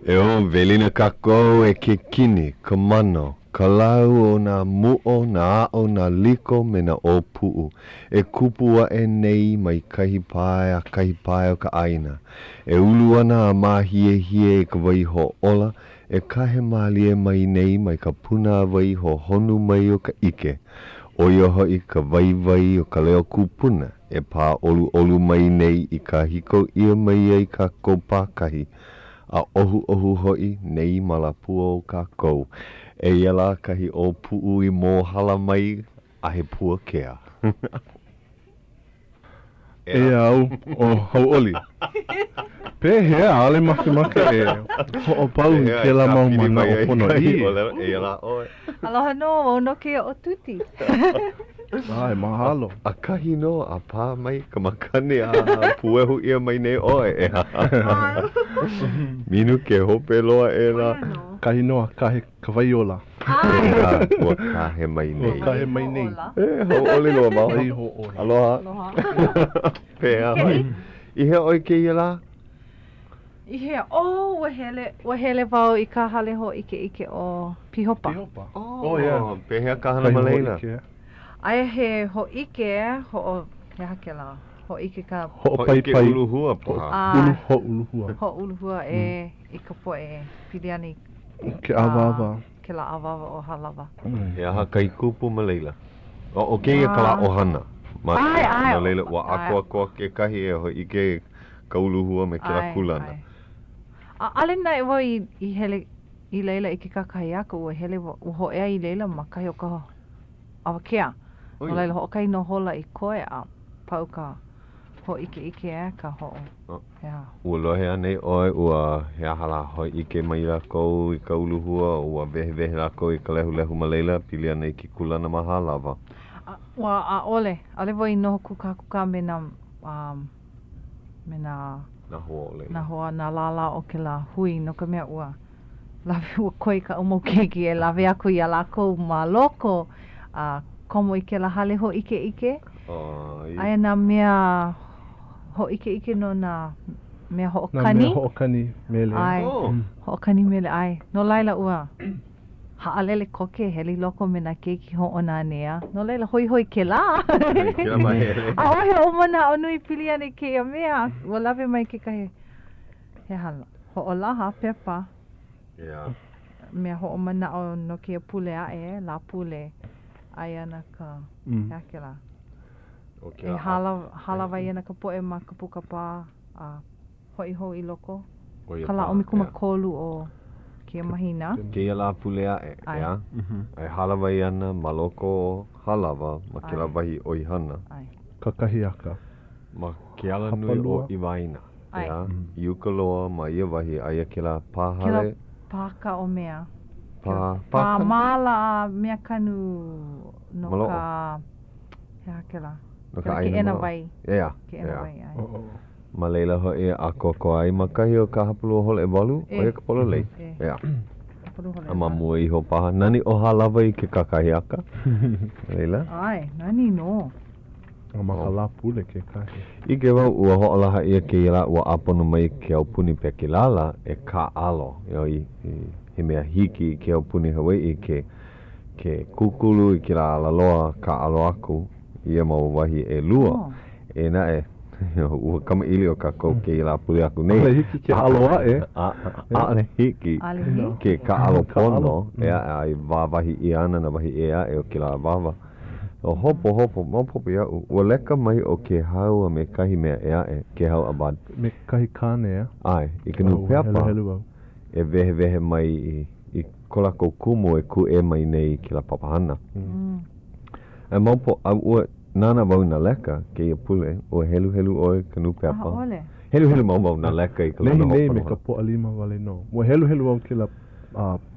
E ō, welina kākou e ke kini, ka mano, ka lau o nā muʻo, nā aʻo, nā liko me nā ʻōpuʻu e kupu aʻe nei mai kahi pae a kahi pae o ka ʻāina. E ulu ana a māhiehie i ka wai hōʻola e kahe mālie mai nei mai ka pūnāwai hohonu mai o ka ʻike, ʻo ia hoʻi ka waiwai o ka leo kūpuna e pā ʻoluʻolu mai nei i kāhiko ʻia mai ai kākou pākahi, a ʻohuʻohu hoʻi nei malapua o kākou. Eia lā kahi ʻōpuʻu i mōhala mai a he pua kea. Eia au, ʻo Hauʻoli. Pehea, ʻaʻole makemake e hoʻopau i kēlā mau manaʻo ponoʻī. Eia lā ʻoe. Aloha nō, wau nō kēia ʻo Tuti. ʻAe, mahalo. ʻAkahi nō a pā mai ka makani a puehu ʻia mai nei ʻoe, ʻeā. Minuke hope loa aʻela. Kahi nō a kahe ka wai ola. ʻEā, ua kahe mai nei. Ua kahe mai nei. E, hauʻoli loa wau. Wai hōʻola. Aloha. Aloha. Pehea hoʻi? I hea ʻoe kēia lā? I hea? Oh, ua hele, ua hele wau i ka hale hōʻikeʻike ʻo Pihopa. Pihopa. Oh, yeah. Pehea ka hana ma laila? Aia he hōʻike, hoʻo, he aha kēlā? Hōʻike ka. Hoʻopaipai. Hōʻike uluhua paha. Ulu, hoʻouluhua. Hoʻouluhua e i ka poʻe pili ana i ke awāwa. Kēlā awāwa ʻo Hālawa. He aha kai kupu ma laila? ʻO kēia ka lā ʻohana. Ma, ʻAe, ʻae. No laila, ua ʻākoakoa kekahi e hōʻike ka uluhua me kēlā kūlana. ʻAʻole naʻe wau i, i hele i laila i ke kakahiaka, ua hele, ua hōʻea i laila ma kahi o ka awakea. No laila, hoʻokahi nō hola i koe a pau ka hōʻikeʻike a ka hoʻo, he aha. Ua lohe anei ʻoe ua he aha lā hōʻike mai lākou i ka uluhua, ua wehewehe lākou i ka lehulehu ma laila, pili ana i ke kūlana ma Hālawa? Ua ʻaʻole. ʻAʻole wau i noho kūkākūkā me nā um, me nā Nā hoa o laila. Nā hoa, nā lālā o kēlā hui, no ka mea, ua lawe, ua koi kaʻu mau keiki e lawe aku iā lākou ma loko a komo i kēlā hale hōʻikeʻike. Aia nā mea hōʻikeʻike no nā mea hoʻokani. Nā mea hoʻokani mele. ʻAe, hoʻokani mele, ʻae. No laila, ua haʻalele koke, hele i loko me nā keiki hoʻonanea. No laila, hoihoi kēlā. Kēlā mahele. ʻAʻohe oʻu manaʻo nui pili ana i kēia mea. Ua lawe mai kekahi, he aha lā, hoʻolaha pepa. Yeah. Mea hoʻomanaʻo no kēia pule aʻe, Lāpule, aia ana ka, he aha kēlā? E hālāwai ana ka poʻe ma ka puka pā a hoʻi hou i loko. Ka lā 13 o kēia mahina. Kēia Lāpule aʻe, ʻeā? E hālāwai ana ma loko o Hālawa ma kēlā wahi ʻoihana. Kakahiaka. Ma ke alanui ʻo Iwaena, ʻeā? I uka loa ma ia wahi aia kēlā pā hale. Kēlā pāka o mea. Pā, pā māla a mea kanu no ka, he aha kēlā? No ka ʻāina Keʻena wai. ʻEā. Keʻena wai, ʻae. Ma laila hoʻi e ʻākoakoa ai ma kahi o ka hapalua hola ʻewalu, ʻo ia ka pololei. ʻEā. A ma mua iho paha, nani ʻo Hālawa i ke kakahiaka. No laila. ʻAe, nani nō. A ma ka Lāpule kekahi. ʻIke wau ua hoʻolaha ʻia kēia lā ua ʻāpono mai ke aupuni pekelala e kāʻalo, he mea hiki i ke aupuni Hawaiʻi ke ke kūkulu i kēlā alaloa kāʻalo aku i ia mau wahi ʻelua. Eia naʻe, ua kamaʻilio kākou kēia Lāpule aku nei. ʻAʻole hiki ke ʻalo aʻe. ʻAʻole hiki ke kāʻalo pono, ʻeā, a e wāwahi ʻia ana nā wahi ʻē aʻe o kēlā awāwa. ʻO hopohopo, maopopo iaʻu, ua leka mai ʻo Kēhau a me kahi mea ʻē aʻe, Kēhau Abad. Me kahi kāne, ʻeā? ʻAe, i ka nūpepa. Heluhelu au. E wehewehe mai i ko lākou kumu e kūʻē mai nei i kēlā papahana. A maopopo, a ua nānā wau i nā leka kēia pule, ua heluhelu ʻoe i ka nūpepa? ʻAʻole. Heluhelu mau wau nā leka i ka luna Nehinei me ka Pōʻalima wale nō. Ua heluhelu au kēlā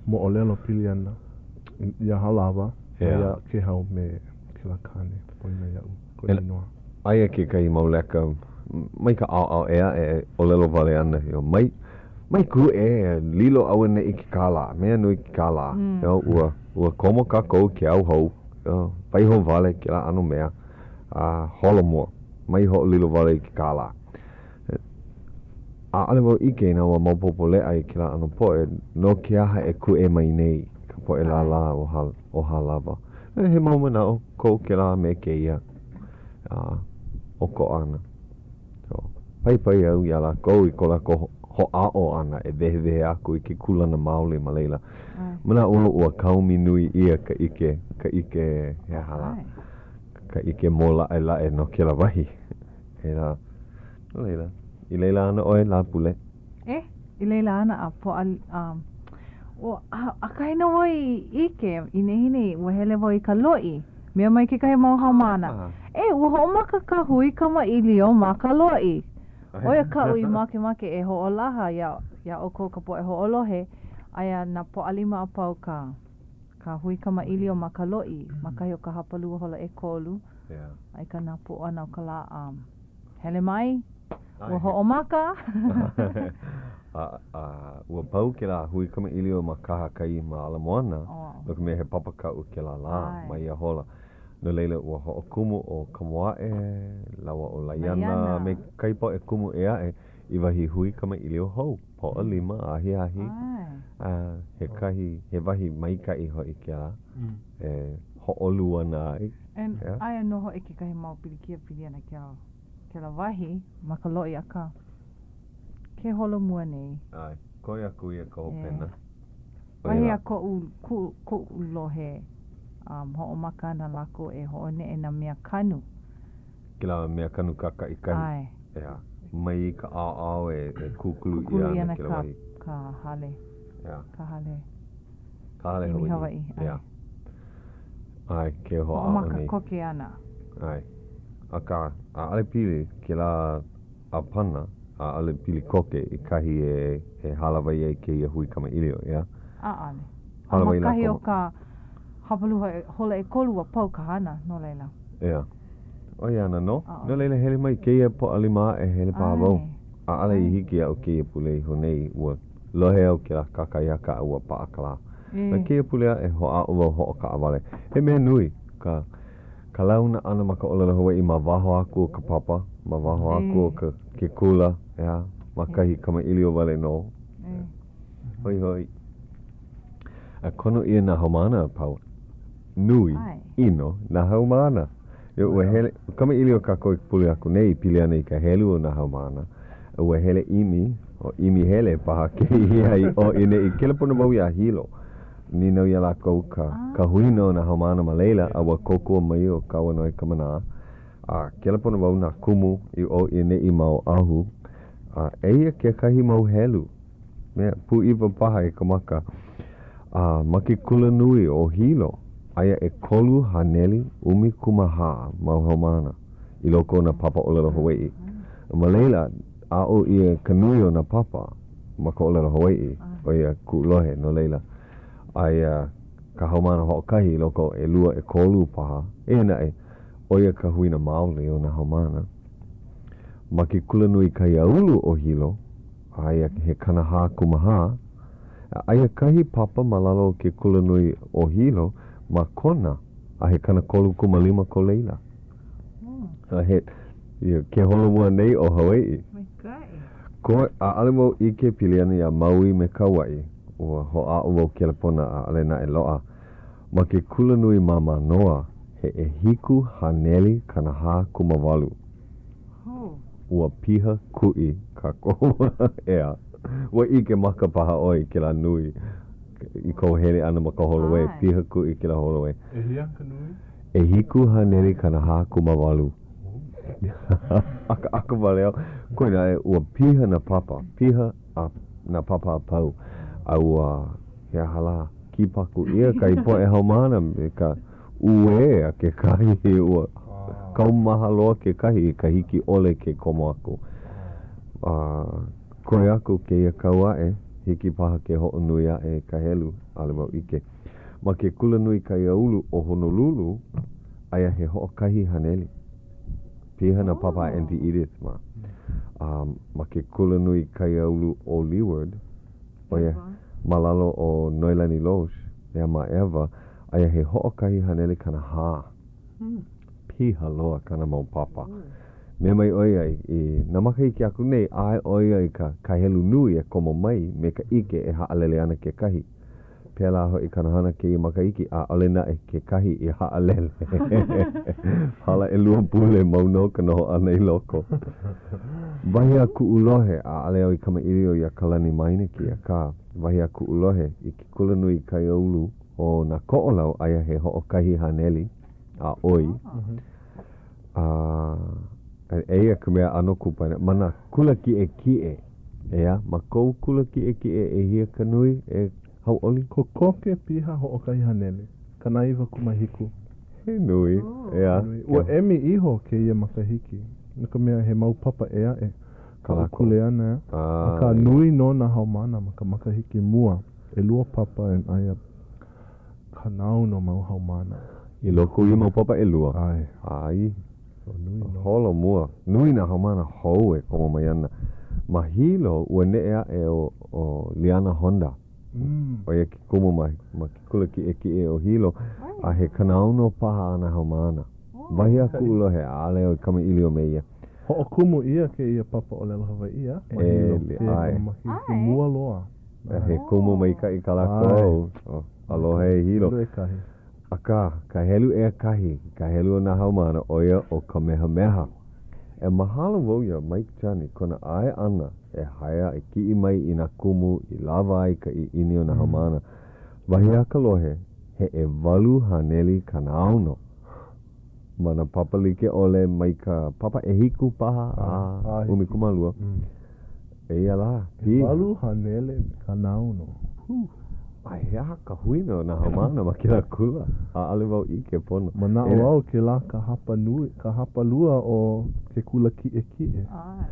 moʻolelo pili ana iā Hālawa, iā Kēhau me kēlā kāne, poina iaʻu kona inoa. Aia kekahi mau leka mai ka ʻaoʻao ʻē aʻe e ʻōlelo wale ana, mai, mai kūʻē, lilo auaneʻi ke kālā, mea nui ke kālā. Ua, ua komo kākou i ke au hou, waiho wale kēlā ʻano mea, a holomua, mai hoʻolilo wale i ke kālā. ʻaʻole wau ʻike inā ua maopopo leʻa i kēlā ʻano poʻe no ke aha e kūʻē mai nei ka poʻe lālā o o Hālawa. He mau manaʻo ko kēlā me kēia a ʻokoʻa ana. So, paipai au iā lākou i ko lākou hoʻāʻo ʻana e wehewehe aku i ke kūlana maoli ma laila. Manaʻo au ua kaomi nui ʻia ka ʻike, ka ʻike he aha lā, ka ʻike mōlaʻelaʻe no kēlā wahi. Pēlā. No laila, i laila ana ʻoe Lāpule? E, i laila ana a Pōʻali, um, ua, ʻakahi nō wau i ʻike i nehinei, ua hele wau i ka loʻi. Mea mai kekahi mau haumāna, E, ua hoʻomaka ka hui kamaʻilio ma ka loʻi. ʻO ia kaʻu i makemake e hoʻolaha iā, iā ʻoukou ka poʻe hoʻolohe, aia nā Pōʻalima a pau ka, ka hui kamaʻilio ma ka loʻi, ma kahi o ka hapalua hola ʻekolu, a i ka napoʻo ʻana o ka lā, um, hele mai, ua hoʻomaka. A, a, ua pau kēlā hui kamaʻilio ma kahakai ma Ala Moana, no ka mea he papa kaʻu kēlā lā ma ia hola. No laila, ua hoʻokumu ʻo Kamoaʻe lāua ʻo Laiana a me kahi poʻe kumu ʻē aʻe i wahi hui kamaʻilio hou, Pōʻalima ahiahi, a he kahi, he wahi maikaʻi hoʻi kēlā e hōʻolu ana ai. And aia nō hoʻi kekahi mau pilikia pili ana kēlā, kēlā wahi ma ka loʻi, akā, ke holomua nei. ʻAe, koe aku ia ka hopena. Wahi a koʻu, koʻu lohe, um, hoʻomaka ana lākou e hoʻoneʻe nā mea kanu. Kēlā mea kanu kākaʻikahi. ʻAe. ʻEā. Mai ka ʻaoʻao e, e kūkulu ʻia ana kēlā wahi. Kūkulu ʻia ana ka, ka hale. ʻEā. Ka hale. Ka hale Hawaiʻi. Hawaiʻi. ʻEā. ʻAe, ke hoʻāʻo nei. Hoʻomaka koke ana. ʻAe. Akā, ʻaʻole pili kēlā ʻāpana, ʻaʻole pili koke i kahi e e hālāwai ai kēia hui kamaʻilio, ʻeā? ʻAʻole. A ma kahi o ka hapalua hola ʻekolu ua pau ka hana, no laila. ʻEā. ʻO ia ana nō. No laila, hele mai kēia Pōʻalima aʻe, hele paha wau. ʻAʻole i hiki iaʻu kēia pule iho nei, ua lohe au kēlā kakahiaka a ua paʻa ka lā. A kēia pule aʻe, hoʻāʻo wau hoʻokaʻawale. He mea nui ka Ka launa ʻana ma ka ʻōlelo Hawaiʻi ma waho aku o ka papa, ma waho aku o ka, ke kula, ʻeā, ma kahi kamaʻilio wale nō. Hoihoi. A kono ʻia nā haumāna a pau. Nui ʻino nā haumāna. Ua hele, kamaʻilio kākou i ka pule aku nei i pili ana i ka helu o nā haumāna. Ua hele ʻimi, o ʻimi hele paha kēia i ʻō i ʻaneʻi. Kelepona wau iā Hilo. Nīnau iā lākou ka, ka huina o nā haumāna ma laila, a ua kōkua mai ʻo Kauanoe Kamanā. A kelepona wau nā kumu i ʻō i ʻaneʻi ma Oʻahu, a eia kekahi mau helu. Mea, pūʻiwa paha i ka maka. A ma ke kulanui o Hilo, aia 314 mau haumāna i loko o nā papa ʻōlelo Hawaiʻi. Ma laila, aʻo ʻia ka nui o nā papa ma ka ʻōlelo Hawaiʻi, ʻo ia kuʻu lohe, no laila, aia ka haumāna hoʻokahi i loko o ʻelua, ʻekolu paha, eia naʻe, ʻo ia ka huina maoli o nā haumāna. Ma ke kulanui kaiāulu o Hilo, aia he 44, a aia kahi papa ma lalo o ke kulanui o Hilo ma Kona, a he 35 ko laila. A he, ia, ke holomua nei ʻo Hawaiʻi. Maikaʻi. Koe, ʻaʻole wau ʻike pili ana iā Maui me Kauaʻi. Ua hoʻāʻo wau kelepona ʻaʻole naʻe loaʻa. Ma ke kulanui ma Mānoa, he 748. Ua piha kuʻi kākou. ʻEā. Ua ʻike maka paha ʻoe i kēlā nui i kou hele ʻana ma ka Holowē. Piha kuʻi kēlā Holowē. ʻEhia ka nui? 748. ʻAkaʻaka wale au. Koe naʻe, ua piha nā papa, piha a nā papa a pau. A ua, he aha lā, kīpaku ʻia kahi poʻe haumāna me ka uē a kekahi, ua kaumaha loa kekahi i ka hiki ʻole ke komo aku. A koe aku kēia kau aʻe, hiki paha ke hoʻonui aʻe i ka helu, ʻaʻole wau ʻike. Ma ke Kulanui Kaiāulu o Honolulu, aia he 100. Piha nā papa a Aunty Edith mā. A ma ke Kulanui Kaiāulu o Leeward, ʻo ia, ma lalo o Noelani Loesch, ʻeā ma ʻEwa, aia he 140. Piha loa kāna mau papa. Mea mai ʻo ia i nā makahiki aku nei, ʻae ʻo ia i ka ka helu nui e komo mai me ka ʻike e haʻalele ana kekahi. Pēlā hoʻi kāna hana kēia makahiki, ʻaʻole naʻe kekahi i haʻalele. Hala ʻelua pule, mau nō ka noho ʻana i loko. Wahi a kuʻu lohe, ʻaʻole au i kamaʻilio iā Kalani Meinecke, akā, wahi a kuʻu lohe, i ke Kulanui Kaiāulu o nā Koʻolau aia he 100 a ʻoi. A eia ka mea ʻano kupaianaha, ma nā kula kiʻekiʻe, ʻeā, ma kou kula kiʻekiʻe ʻehia ka nui e hauʻoli? Kokoke piha 100, 97. He nui, ʻeā. Ua emi iho kēia makahiki, no ka mea he mau papa ʻē aʻe kaʻu kuleana, akā nui nō nā haumāna ma ka makahiki mua, ʻelua papa and aia 60 mau haumāna. I loko o ia mau papa ʻelua. ʻAe. ʻAe. So nui nō. Holo mua. Nui nā haumāna hou e komo mai ana. Ma Hilo, ua neʻe aʻe ʻo, ʻo Liana Honda. ʻO ia ke kumu ma, ma ke kula kiʻekiʻe o Hilo, a he 60 paha āna haumāna. Wahi a kuʻu lohe, ʻaʻole au i kamaʻilio me ia. Hoʻokumu ʻia kēia papa ʻōlelo Hawaiʻi, a? Ma Hilo. E, ʻae. Makahiki mua loa. He kumu maikaʻi kā lākou. Aloha e Hilo. Akā, ka helu ʻekahi, ka helu o nā haumāna, ʻo ia ʻo Kamehameha. E mahalo wau iā Mike Chun i kona ʻae ʻana e hai a e kiʻi mai i nā kumu i lawa ai ka ʻiʻini o nā haumāna. Wahi a ka lohe, he 860 ma nā papa like ʻole mai ka papa ʻehiku paha a 12. Eia lā, piha. 860. Huh. A he aha ka huina o nā haumāna ma kēlā kula? ʻAʻole wau ʻike pono. Manaʻo au kēlā ka hapa nui, ka hapalua o ke kula kiʻekiʻe. ʻAe.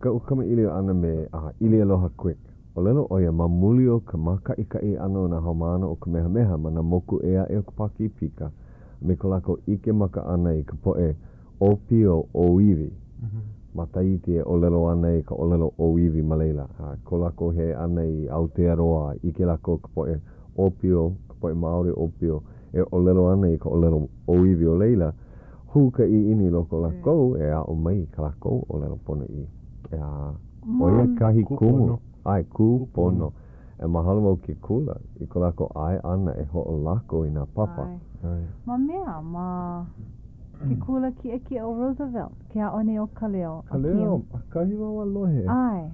Kaʻu kamaʻilio ʻana me ʻIlialoha Quick. ʻŌlelo ʻo ia, ma muli o ka mākaʻikaʻi ʻana o nā haumāna o Kamehameha ma nā moku ʻē aʻe o ka Pākīpika, a me ko lākou ʻike maka ʻana i ka poʻe ʻōpio ʻōiwi ma Tahiti e ʻōlelo ana i ka ʻōlelo ʻōiwi ma laila, a ko lākou hele ʻana i Aotearoa, ʻike lākou ka poʻe ʻōpio, ka poʻe Māori ʻōpio e ʻōlelo ana i ka ʻōlelo ʻōiwi o laila, hū ka ʻiʻini i loko o lākou e aʻo mai i ka lākou ʻōlelo ponoʻī. A ʻo ia kahi kumu, ʻae, kūpono. E mahalo wau ke kula i ko lākou ʻae ʻana e hoʻolako i nā papa. ʻAe. Ma mea, ma ke kula kiʻekiʻe o Roosevelt, ke aʻo nei ʻo Kaleo a Kim. Kaleo, ʻakahi wau a lohe. ʻAe.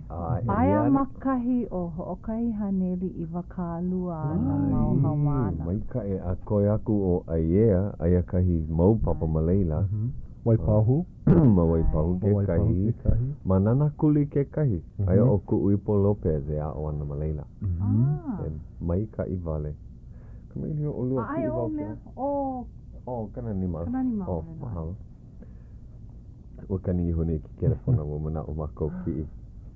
Aia ma kahi o 120 āna mau haumāna. Maikaʻi a koe aku ʻo ʻAiea, aia kahi mau papa ma laila. Waipahu. Ma Waipahu kekahi. Ma Nanakuli kekahi. Aia ʻo Kuʻuipo Lopez e aʻo ana ma laila. He maikaʻi wale. Kamaʻilio ʻolua kiʻi wau ke. ʻO Kananima. Kananima. ʻO, mahalo. Ua kani iho nei ke kelepona ua manaʻo mākou kiʻi.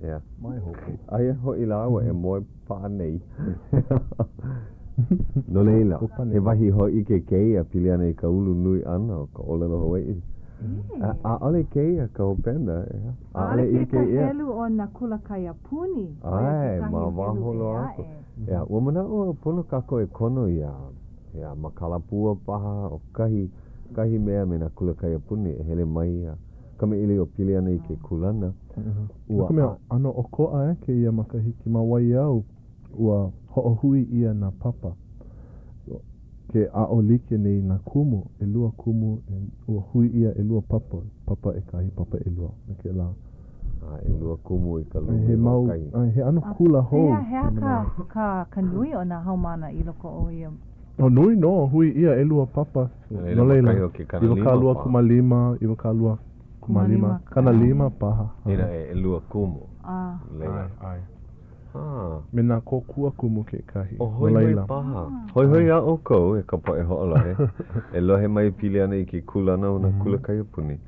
ʻEā. Mai hope. Aia hoʻi lāua e moe paʻa nei. No laila, he wahi hōʻike kēia pili ana i ka ulu nui ʻana o ka ʻōlelo Hawaiʻi. ʻAʻole kēia ka hopena, ʻeā. ʻAʻole ʻike ʻia. ka helu o nā kula kaiapuni. ʻAe, ma waho loa aku. ʻEā, ua manaʻo au pono kākou e kono iā, iā Makalapua paha, ʻo kahi, kahi mea me nā kula kaiapuni e hele mai a kamaʻilio pili ana i ke kūlana. Ua. No ka mea, ʻano ʻokoʻa e kēia makahiki ma Waiau, ua hoʻohui ʻia nā papa. Ke aʻo like nei nā kumu, ʻelua kumu, ua hui ʻia ʻelua papa, papa ʻekahi, papa ʻelua, me kēlā. A ʻelua kumu i ka lumi he mau, hoʻokahi. He ʻano kula hou. He aha ka, ka, ka nui o nā haumāna i loko o ia? O nui nō, hui ʻia ʻelua papa. No laila, 25, 25, 50 paha. Inā he ʻelua kumu. ʻAe, ʻae. Me nā kōkua kumu kekahi. O hoihoi paha. Hoihoi iā ʻoukou e ka poʻe hoʻolohe e lohe mai pili ana i ke kūlana o nā kula kaiapuni.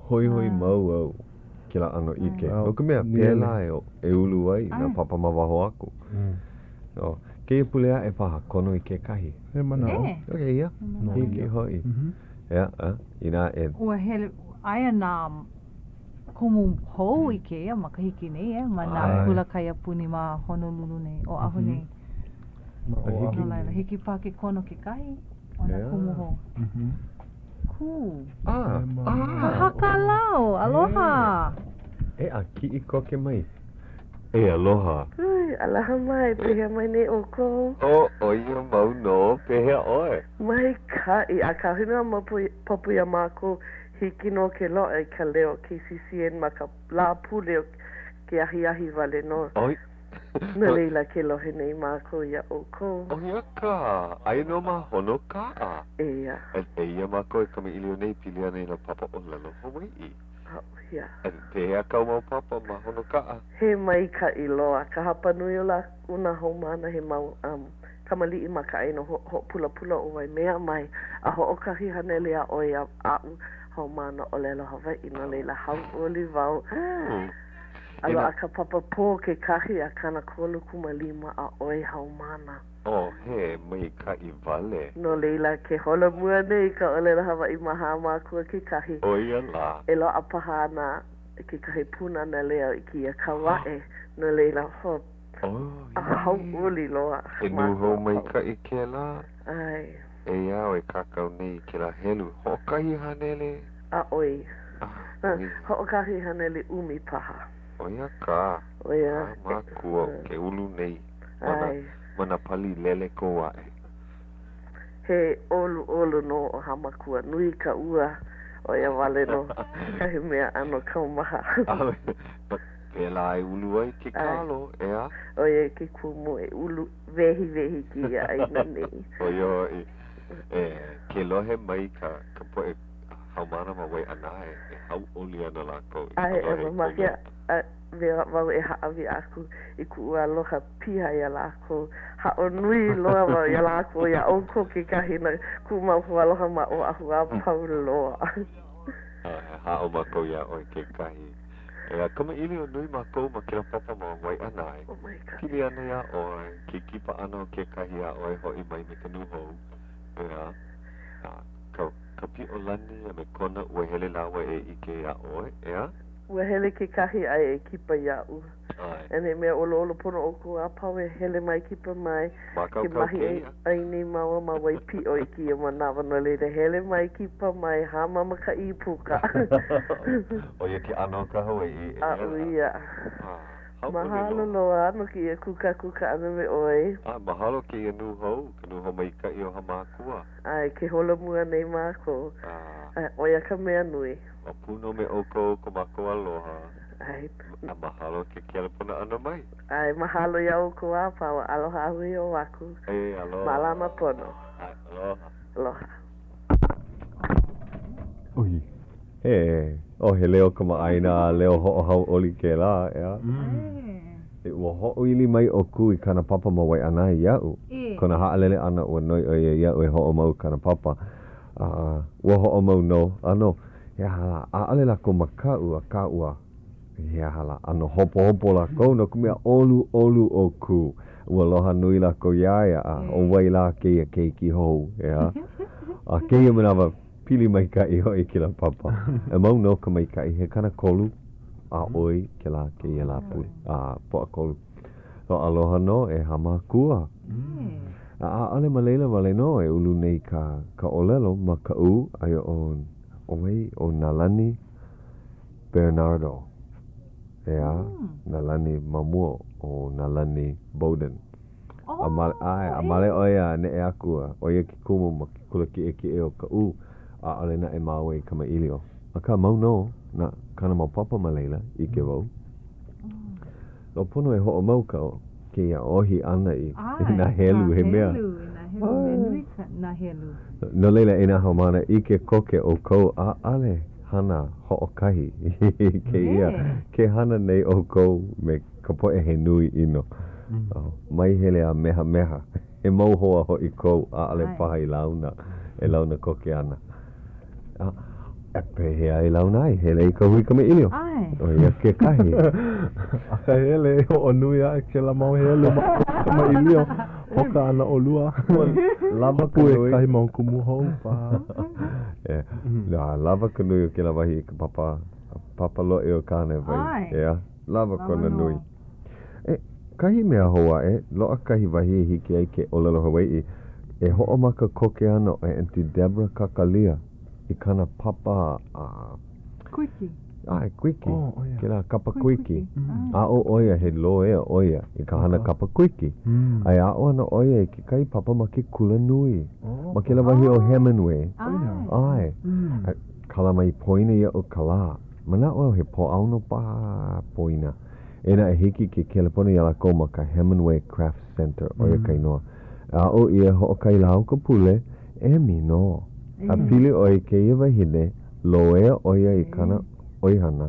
Hoihoi mau au kēlā ʻano ʻike. No ka mea, pēlā e ulu ai nā papa ma waho aku. O, kēia pule aʻe paha, kono i kekahi. He manaʻo. Okay, ia. Hiki hoʻi. Ia, inā e. Ua hele, aia nā kumu hou i kēia makahiki nei, e, ma nā kula kaiapuni ma Honolulu nei, Oʻahu nei. Ma Oʻahu. No laila, hiki paha ke kono kekahi o nā kumu hou. Kū. Ah, ah. Hakalau, aloha. E a kiʻi koke mai. E aloha. Ui, aloha mai, pehea mai nei ʻoukou? Oh, ʻo ia mau nō, pehea ʻoe? Maikaʻi, akā ʻaʻohe nō maopopo iā mākou, hiki nō ke loaʻa i ka leo KCCN ma ka Lāpule o ke ahiahi wale nō. ʻOi. No laila, ke lohe nei mākou iā ʻoukou. ʻO ia kā, aia nō ma Honokaʻa. ʻEā. Eia mākou e kamaʻilio nei pili ana i nā papa ʻōlelo Hawaiʻi. ʻAʻohe. Pehea kāu mau papa ma Honokaʻa? He maikaʻi loa ka hapanui o lā o nā haumāna he mau um, kamaliʻi ma ka ʻāina hoʻopulapula o Waimea mai a hoʻokahi haneli a ʻoi aʻu haumāna ʻōlelo Hawaiʻi no laila hauʻoli wau. A loaʻa ka papa pō kekahi a 35 a ʻoi haumāna. Oh, he maikaʻi wale. No laila, ke holomua nei ka ʻōlelo Hawaiʻi ma Hāmākua kekahi. ʻO ia lā. E loaʻa paha ana kekahi Pūnana Leo i kēia kau aʻe. No laila, ho, hauʻoli loa. He nūhou maikaʻi kēlā. ʻAe. Eia au e kākau nei i kēlā helu, hoʻokahi haneli. A ʻoi. Hoʻokahi haneli ʻumi paha. ʻO ia kā. ʻO ia. Hāmākua ke ulu nei ma nā, ma nā pali lele kou aʻe. He ʻoluʻolu nō ʻo Hāmākua. Nui ka ua, ʻo ia wale nō kahi mea ʻano kaumaha. Pēlā e ulu ai ke kalo, ʻeā? ʻO ia ke kumu e ulu wehiwehi kēia ʻāina nei. ʻO ia hoʻi, e, ke lohe mai ka, ka poʻe haumāna ma Waiʻanae, e hauʻoli ana lākou i ka ʻAe, lohe i kou mamake leo. a wau e hāʻawi aku i kuʻu aloha piha iā lākou. Haʻo nui loa wau iā lākou, iā ʻoukou kekahi, na kuʻu mau hoaaloha ma Oʻahu a pau loa. A he haʻo mākou iā ʻoe kekahi. E kamaʻilio nui mākou ma kēlā papa ma Waiʻanae. Oh maikaʻi. Pili ana iā ʻoe, ke kipa ʻana o kekahi iā ʻoe hoʻi mai me ka nūhou. ʻEā, a ka, ka Piʻolani a me Kona ua hele lāua e ʻike iā ʻoe, ʻeā? Ua hele kekahi a e kipa iaʻu. ʻAe. And he mea ʻoluʻolu pono ʻoukou a pau e hele mai kipa mai. Ke Mākaukau mahi kēia. ʻai nei māua ma Waipiʻo i kēia manawa no laila hele mai kipa mai hāmama ka ʻīpuka. ʻO ia ke ʻano o ka Hawaiʻi, ʻeā. Aʻu ia. Ah, hauʻoli Mahalo loa. loa no kēia kūkākūkā ʻana me ʻoe. Ah, mahalo kēia nūhou, ka nūhou maikaʻi o Hāmākua. ʻAe, ke holomua nei mākou. Ah. ʻAe, ʻo ia ka mea nui. Mau pū nō me ʻoukou ko mākou aloha. ʻAe. A mahalo ke kelepona ʻana mai. ʻAe, mahalo iā ʻoukou a pau. Aloha a hui hou aku. E, aloha. Mālama pono. ʻAe, aloha. Aloha. ʻUi. He, oh, he leo kamaʻāina a leo hoʻohauʻoli kēlā, ʻeā? E, ua hoʻoili mai ʻo Kū i kāna papa ma Waiʻanae iaʻu. Kona haʻalele ʻana ua noi ʻo ia iaʻu e hoʻomau i kāna papa. A ua hoʻomau nō, ʻano, he aha lā, ʻaʻole lākou makaʻu, akā ua, he aha lā, ʻano hopohopo lākou no ka mea ʻoluʻolu ʻo Kū. Ua aloha nui lākou iā ia, a ʻo wai lā kēia keiki hou, ʻeā? A kēia manawa, pili maikaʻi hoʻi kēlā papa. E mau nō ka maikaʻi, he 30 a ʻoi kēlā kēia lāpule, a Pōʻakolu. So aloha nō e Hāmākua. A ʻaʻole ma laila wale nō e ulu nei ka ka ʻōlelo ma Kaʻū, aia ʻo ʻo wai ʻo Nalani Bernardo. ʻEā, Nalani ma mua o Nalani Bowden. A male, ʻae, a male ʻo ia a neʻe aku a ʻo ia ke kumu ma ke kula kiʻekiʻe o Kaʻū. ʻAʻole naʻe māua i kamaʻilio. Akā mau nō nā kāna mau papa ma laila, ʻike wau. No pono e hoʻomau ka kēia ʻohi ʻana i nā helu he mea. Nā helu, i nā helu, mea nui ka nā helu. No laila, e nā haumāna, ʻike koke ʻoukou, ʻaʻole hana hoʻokahi kēia. Ke hana nei ʻoukou me ka poʻe he nui ʻino. Mai hele a mehameha. He mau hoa hoʻi kou, ʻaʻole paha i launa, e launa koke ana. A, e pehea e launa ai? Hele i ka hui kamaʻilio. ʻAe. ʻO ia kekahi. Akahele, hoʻonui aʻe kēlā mau helu ma ka kamaʻilio. Hoka ana ʻolua. Lawa ka nui. Kekahi mau kumu hou paha. E, lawa ka nui o kēlā wahi i ka papa, papa loʻi o Kānewai. ʻAe. ʻEā, lawa kona nui. E, kahi mea hou aʻe, loaʻa kahi wahi e hiki ai ke ʻōlelo Hawaiʻi, e hoʻomaka koke ana ʻo Aunty Deborah Kakalia i kāna papa a Kuiki. ʻAe, kuiki. Oh, ʻo ia. Kēlā kapa kuiki. ʻAe. Aʻo ʻo ia, he loea ʻo ia i ka hana kapa kuiki. A e aʻo ana ʻo ia i kekahi papa ma ke kula nui. Oh. Ma kēlā wahi o Hemenway. ʻAe. ʻAe. A kala mai poina iaʻu ka lā. Manaʻo au he Pōʻaono paha poina. Inā e hiki ke kelepona iā lākou ma ka Hemenway Craft Center, ʻo ia ka inoa. E aʻo ʻia hoʻokahi lā o ka pule, emi nō. A pili ʻoe i kēia wahine, loea ʻo ia i kāna ʻoihana,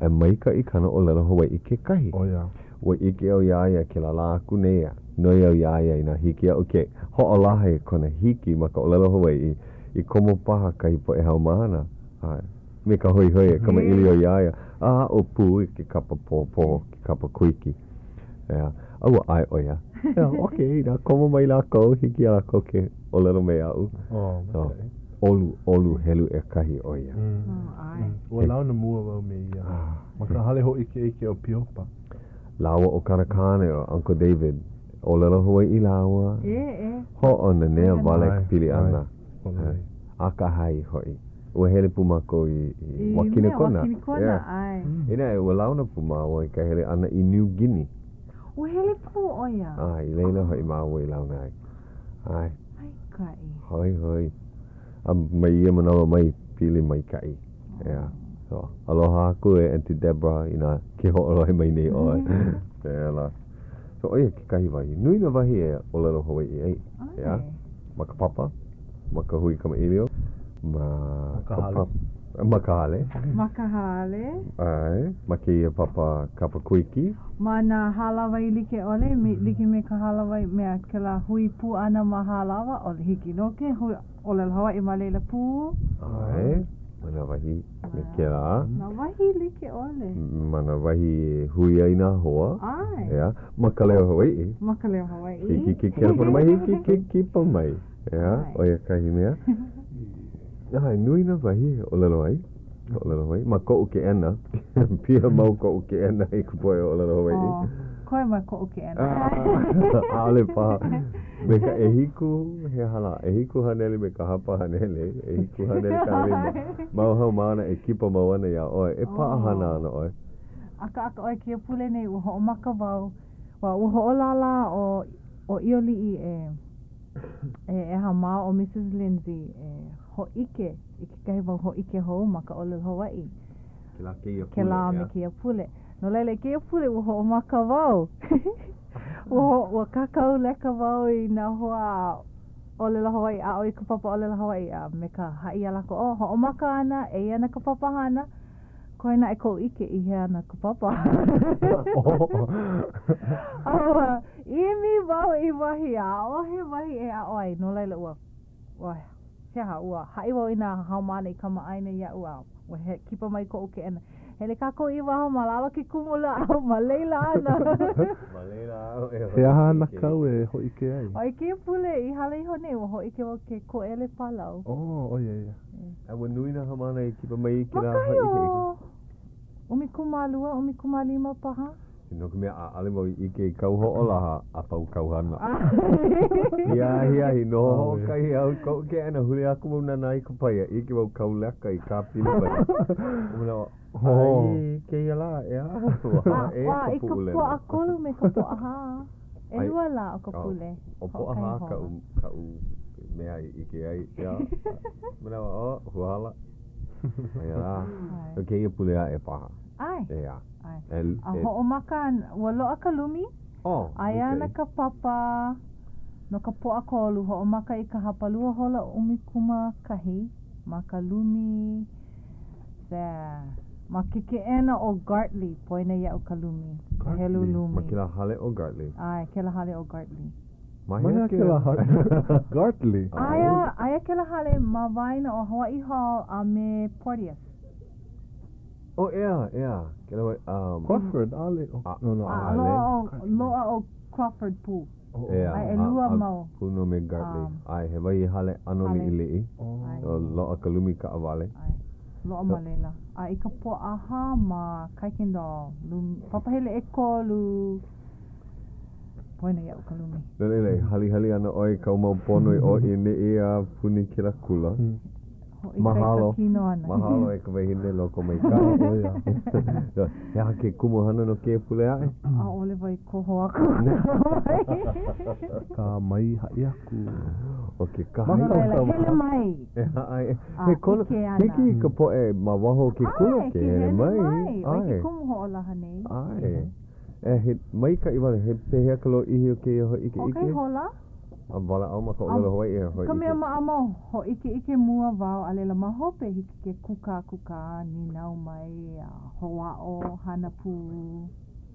a maikaʻi kāna ʻōlelo Hawaiʻi kekahi. Ua ʻike au iā ia kēlā lā aku nei a noi au iā ia inā hiki iaʻu ke hoʻolaha i kona hiki ma ka ʻōlelo Hawaiʻi i komo paha kahi poʻe haumāna. A me ka hoihoi e kamaʻilio iā ia, a aʻo pū i ke kapa pōpō, ke kapa kuiki. ʻEā, a ua ʻae ʻo ia. ʻEā, okay, inā komo mai lākou, hiki iā lākou ke ʻōlelo me aʻu. Oh, maikaʻi. ʻOlu, ʻolu helu ʻekahi ʻo ia. Oh, ʻae. Ua launa mua wau me ia ma ka hale hōʻikeʻike o Piopa. Lāua ʻo kāna kāne ʻo Uncle David, ʻōlelo Hawaiʻi lāua. E, e. Hoʻonanea wale ka pili ʻana. Akahai hoʻi. Ua hele pū mākou i, i Wakinekona. I Wakinekona, ʻae. Inā, ua launa pū māua i ka hele ʻana i New Guinea. Ua hele pū ʻo ia? ʻAe, i laila hoʻi māua i launa ai. ʻAe. Maikaʻi. Hoihoi. A mai ia manawa mai, pili maikaʻi. ʻEā. So, aloha aku e Aunty Deborah inā ke hoʻolohe mai nei ʻoe. Pēlā. So, ʻo ia kekahi wahi. Nui nā wahi e ʻōlelo Hawaiʻi ai. ʻEā. Ma ka papa, ma ka hui kamaʻilio, ma ka hale. Ma ka hale. Ma ka hale. ʻAe, ma kēia papa kapa kuiki. Ma nā hālāwai like ʻole, me, like me ka hālāwai mea kēlā hui pū ʻana ma Hālawa, ʻaʻole hiki nō ke hui ʻōlelo Hawaiʻi ma laila pū. ʻAe, ma nā wahi me kēlā. Nā wahi like ʻole. Ma nā wahi e hui ai nā hoa. ʻAe. ʻEā, ma ka leo Hawaiʻi. Ma ka leo Hawaiʻi. Hiki ke kelepona mai, hiki ke kipa mai. ʻEā, ʻo ia kahi mea. ʻAe, nui nā wahi e ʻōlelo ai, ʻōlelo Hawaiʻi. Ma koʻu keʻena, piha mau koʻu keʻena i ka poʻe ʻōlelo Hawaiʻi. Oh, koe ma koʻu keʻena. ʻAʻole paha. Me ka ʻehiku, he aha lā, 700 me ka hapa haneli, 750 mau haumāna e kipa mau ana iā ʻoe, e paʻahana ana ʻoe. Akāka ʻoe kēia pule nei ua hoʻomaka wau, ua ua hoʻolālā ʻo ʻo ʻIoliʻi e e ʻeha mā ʻo Mrs. Lindsay e hōʻike i kekahi mau hōʻike hou ma ka ʻōlelo Hawaiʻi. Kēlā kēia pule, Kēlā me kēia pule. No laila, i kēia pule ua hoʻomaka wau. Ua, ua kākau leka wau i nā hoa ʻōlelo Hawaiʻi, aʻo i ka papa ʻōlelo Hawaiʻi, a me ka haʻi iā lākou, oh, hoʻomaka ana, eia ana ka papahana. Koe naʻe koʻu ʻike i hea ana ka papa. A ua ʻimi wau i wahi, a ʻaʻohe wahi e aʻo ai, no laila ua, ua, he aha, ua haʻi wau i nā haumāna i kamaʻāina iaʻu a ua he, kipa mai koʻu keʻena. Hele kākou i waho ma lalo ke kumu lāʻau, ma laila ana. Ma laila au e He aha ana kāu e hōʻike ai? ʻO i kēia pule i hala iho nei, ua hōʻike wau ke koʻele pālau. Oh, ʻo ia ia. A ua nui nā haumāna i kipa mai i kēlā Ma kahi hōʻikeʻike. o 12, 15 paha. No ka mea, ʻaʻole wau i ʻike i kāu hoʻolaha a pau kāu hana. Ia ahiahi, noho hoʻokahi au i koʻu keʻena, huli aku wau nānā i ka paia, ʻike wau kāu leka i kāpili mai. Ua manaʻo, ai kēia lā, ʻeā, ua hala ʻē A, ka i ka Puʻulena. Pōʻakolu me ka Pōʻahā. ʻElua lā o ka pule. ʻO Pōʻahā kaʻu, kaʻu mea i ʻike ai, ʻeā. Manaʻo, oh, ua hala. Aia lā. No kēia pule aʻe paha. ʻAe. ʻEā. ʻAe. A hoʻomaka, ua loaʻa ka lumi. Oh, Aia ana ka papa no ka Pōʻakolu, hoʻomaka i ka hapalua hola 11 ma ka lumi ma ke keʻena ʻo Gartley, poina iaʻu ka lumi, ka helu lumi. Ma kēlā hale ʻo Gartley. ʻAe, kēlā hale ʻo Gartley. Ma hea kēlā hale? Gartley. Aia, aia kēlā hale ma waena o Hawaii Hall a me Porteous. Oh, ʻeā, ʻeā. Kēlā wai, um. Crawford, ʻaʻole. No, no, ʻaʻole. A loaʻa ʻo Crawford pū. ʻEā, A ʻelua mau. Pū nō me Gartley. ʻAe, he wahi hale ʻano liʻiliʻi. ʻAe. Loaʻa ka lumi kaʻawale. ʻAe. Loaʻa ma laila. A i ka Pōʻahā ma Kuykendall, lumi, papahele ʻekolu. Poina iaʻu ka lumi. No laila, e halihali ana ʻoe i kāu mau pono i ʻō i ʻaneʻi a puni kēlā kula. Hoʻoikaika kino ʻana. Mahalo e ka wahine lokomaikaʻi. ʻO ia. He aha ke kumuhana no kēia pule aʻe? ʻAʻole wau i koho aku. Akā mai haʻi aku. ʻO ke kahi. No laila, hele mai. ʻAe. A He kono, ʻike ana. hiki i ka poʻe ma waho o ke kula ʻAe, ke hele mai. ʻAe, ʻo ke ʻAe. kumu hoʻolaha nei. ʻAe. E, he maikaʻi wale, he pehea ka lōʻihi o kēia hōʻikeʻike? Hoʻokahi hola. A walaʻau ma ka ʻōlelo Hawaiʻi e hōʻike. Ka mea maʻamau, hōʻikeʻike mua wau a laila ma hope hiki ke kūkākūkā, nīnau mai, a hoʻāʻo, hana pū.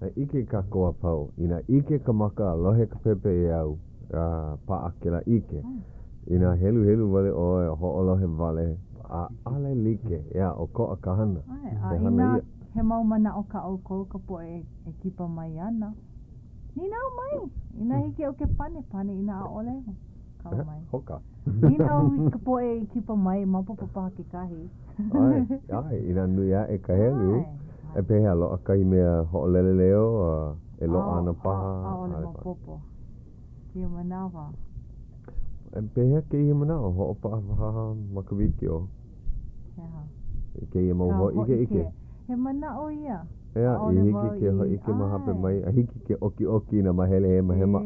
A ʻike kākou a pau, inā ʻike ka maka a lohe ka pepeiao, a paʻa kēlā ʻike. Inā heluhelu wale ʻoe a hoʻolohe wale, ʻaʻole like, ʻeā, ʻokoʻa ka hana. ʻAe, a He hana inā ia. he mau manaʻo kā ʻoukou ka poʻe e kipa mai ana, Nīnau mai! Inā hiki iaʻu ke pane, pane, inā ʻaʻole, kala mai. Hoka. Nīnau i ka poʻe i kipa mai, maopopo paha kekahi. ʻAe, ʻae, inā nui aʻe ka helu, e pehea, loaʻa kahi mea hoʻolele leo, a e loaʻa ana paha? ʻAʻole maopopo kēia manawa. E pehea kēia manaʻo, hoʻopaʻa paha ma ka wikiō? He aha? I kēia mau hōʻikeʻike. He manaʻo ia. ʻEā, i hiki ke hōʻike ma hope mai, a hiki ke ʻokiʻoki i nā māhele hemahema.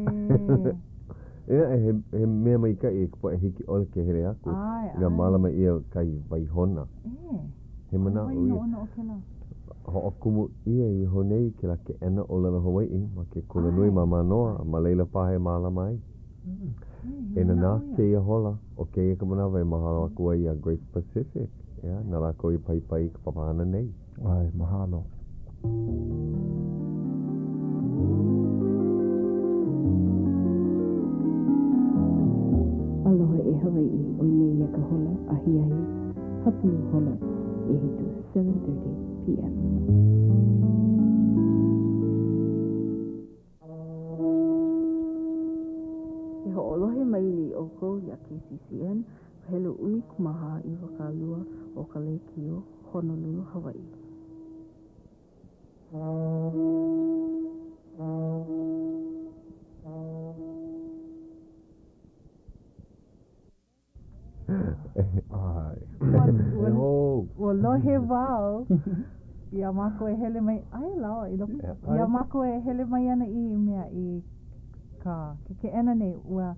ʻEā, he, he mea maikaʻi i ka poʻe hiki ʻole ke hele aku. ʻAe, Inā ʻae. mālama ʻia kahi waihona. ʻE. He manaʻo ia. Noʻonoʻo kēlā. Hoʻokumu ʻia iho nei kēlā keʻena ʻōlelo Hawaiʻi ma ke kulanui ma Mānoa, a ma laila paha e mālama ai. E nānā kēia hola, ʻo kēia ka manawa e mahalo aku ai iā Grace Pacific, ʻeā, na lākou i paipai i ka papahana nei. ʻAe, mahalo. Aloha e Hawaiʻi, ʻoi nei ia ka hola ahiahi hapulu hola ʻehiku, 7:30 PM. E hoʻolohe mai nei ʻoukou iā KCCN, ka helu 14 20 o ka lēkiō Honolulu, Hawaiʻi. Ua lohe wau iā mākou e hele mai, aia lāua i loko, iā mākou e hele mai ana i mea i ka ke keʻena nei, ua,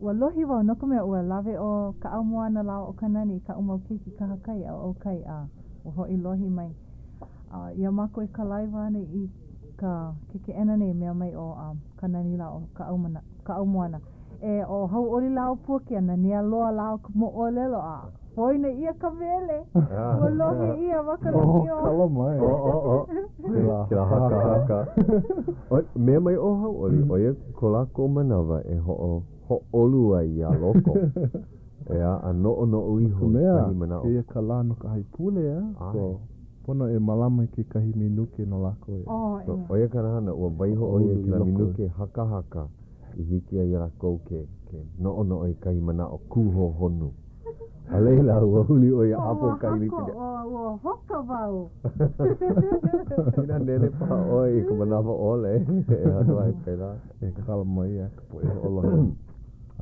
ua lohe wau no ka mea ua lawe ʻo Kaʻaumoana lāua ʻo Kanani i kaʻu mau keiki kahakai a ʻau kai a ua hoʻi lohe mai. A iā mākou e kalaiwa ana i ka ke keʻena nei, mea mai ʻo Kanani lāua ʻo Kaʻaumoana, E ʻo Hauʻoli lāua Puakea, nanea loa lāua ka moʻolelo a poina ʻia ka mele. Ua lohe ʻia ma ka lekiō. Oh, kala mai. Oh, oh, oh. Kēlā Kēlā hakahaka. ʻOi, mea mai ʻo Hauʻoli, ʻo ia ko lākou manawa e hoʻo, hōʻolu ai iā loko. ʻEā, a noʻonoʻo iho i Mea, kahi manaʻo. kēia ka lā no ka haipule, a? ʻAe. So, pono e mālama i kekahi minuke no lākou e. Oh, So, ʻe. ʻo ia kāna hana, ua waiho ʻo ia i Hōʻolu i kēlā loko. minuke hakahaka. I hiki ai iā lākou ke, ke noʻonoʻo i kahi manaʻo kūhohonu. A laila, ua huli ʻo ia a ʻapo kahi Ua hako, ua hoka wau. Inā nele paha ʻoe i ka manawa ʻole, e hana ai pēlā. E kala mai e ka poʻe hoʻolohe.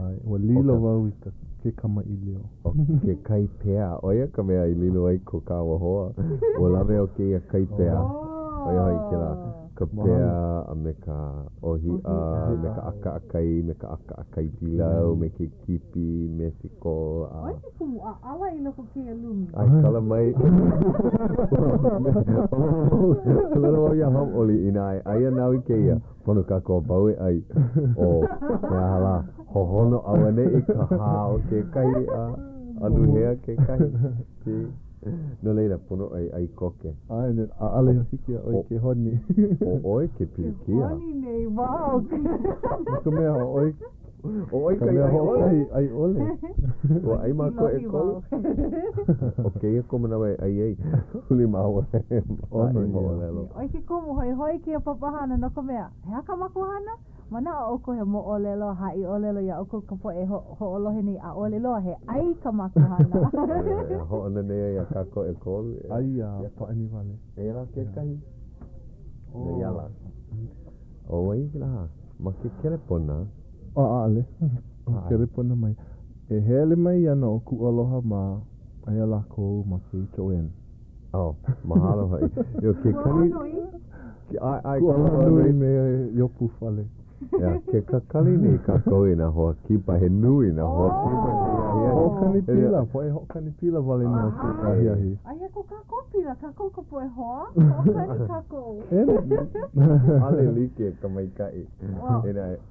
ʻAe, ua lilo wau i ka, ke kamaʻilio. ʻO ke kai pea, ʻo ia ka mea i lilo ai ko kāua hoa. Ua lawe ʻo kēia kai pea. ʻO ia hoʻi kēlā. Ka pea a me ka ʻōhiʻa, me ka ʻakaʻakai, me ka ʻakaʻakai pilau, me ke kipi, mesiko, a. ʻOi ke kumu ʻaʻala i loko o kēia lumi. ʻAe, kala mai. ʻŌlelo wau iā Hauʻoli, inā e ʻai ana au i kēia, pono kākou a pau e ʻai. ʻO, he aha lā, hohono auaneʻi ka hā o kekahi a anuhea kekahi. No laila, pono ʻoe e ʻai koke. ʻAe, ne, ʻaʻole hiki iā ʻoe ke honi. ʻO ʻoe ke pilikia. Ke honi nei wau. No ka mea, ʻo ʻoe ʻO ʻoe ka ka mea ʻai ʻole. hoʻokahi ʻai ʻole. Ua ʻai mākou ʻekolu. ʻO kēia kou manawa e ʻai ai. Huli māua e ʻOno haʻi ia. moʻolelo. ʻOi ke kumu hoihoi kēia papahana no ka mea, he aha kā mākou hana? Manaʻo ʻoukou he moʻolelo, haʻi ʻōlelo iā ʻoukou ka poʻe e hoʻolohe nei, ʻaʻole loa, he ʻai kā mākou hana. E hoʻonanea iā kākou ʻekolu. ʻAi a pāʻani wale. Eia lā kekahi. Eia lā. ʻO wai lā? Ma ke kelepona. ʻAʻole. Kelepona mai. E hele mai ana ʻo Kuʻualoha ma. Aia lākou ma KHON. Oh, mahalo hoʻi. Yo, ke kani... ʻAe, ʻae, Kualanui me Iopufale. Yeah, ke kakali nei kākou i nā hoa kipa, he nui nā hoa kipa i kēia ahiahi. Hoʻokani pila, poʻe hoʻokani pila wale nō kēia ahiahi. Aia ko kākou pila, kākou ka poʻe hoa, hoʻokani kākou. ʻAʻole like ka maikaʻi.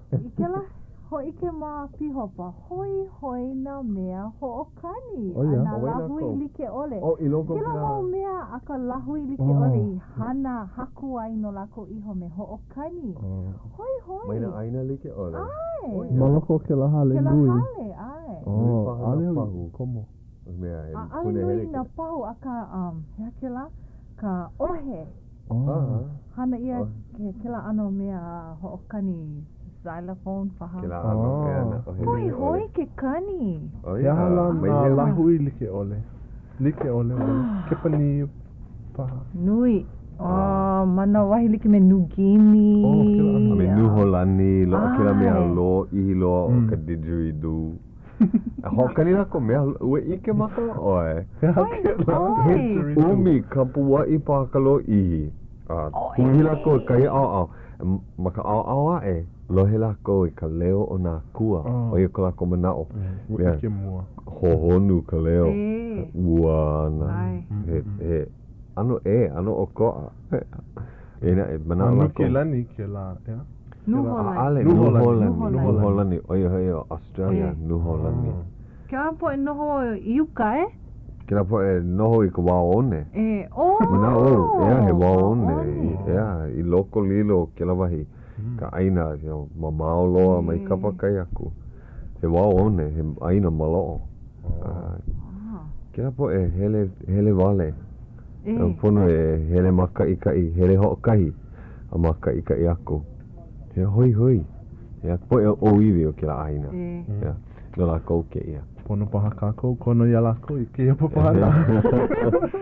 I kēlā hōʻike ma Pīhopa, hoihoi nā mea hoʻokani a nā lāhui like ʻole. Kēlā mau mea a ka lāhui like ʻole i hana haku ai no lākou iho me hoʻokani. Hoihoi. Mai nā ʻāina like ʻole. ʻAe. Ma loko o kēlā hale nui. Kēlā hale, ʻae. Nui paha nā pahu. Komo. ʻAʻole nui nā pahu akā, he aha kēlā? Ka ʻohe. Hana ʻia kēlā ʻano mea hoʻokani xylophone paha. Kēlā ʻano mea nā ʻohe like ʻole. Hoihoi ke kani. He aha lā nā lāhui like ʻole? Like ʻole wale. Kepanī paha. Nui. Ma nā wahi like me Nūgini. Oh, kēlā ʻano. A me Nūhōlani, loaʻa kēlā mea lōʻihi loa ʻo ka didgeridoo. A hoʻokani lākou mea, ua ʻike maka ʻoe. He ʻumi kapuaʻi paha ka lōʻihi. A kuhi lākou i kahi ʻaoʻao. Ma ka ʻaoʻao aʻe, lohe lākou i ka leo o nā akua. ʻO ia ko lākou manaʻo. Ua ʻike mua. Hohonu ka leo. Ua ana. He, he ʻano ʻē, ʻano ʻokoʻa. Inā e manaʻo lākou. Ma Nukilani kēlā, ʻeā? ʻAʻole, Nūhōlani. Nūhōlani, ʻo ia hoʻi ʻo Australia, Nūhōlani. Kēlā poʻe noho i uka, e? Kēlā poʻe noho i ka wao one. E, oh! Manaʻo au, ʻeā, he wao one, ʻeā, i loko lilo o kēlā wahi, ka ʻāina, you know, mamao loa mai kapa kai aku. He wao one, he ʻāina maloʻo. Kēlā poʻe hele, hele wale. Pono e hele mākaʻikaʻi, hele hoʻokahi a mākaʻikaʻi aku. He hoihoi. He poʻe ʻōiwi o kēlā ʻāina. Yeah. No lākou kēia. Pono paha kākou kono iā lākou i kēia papahana.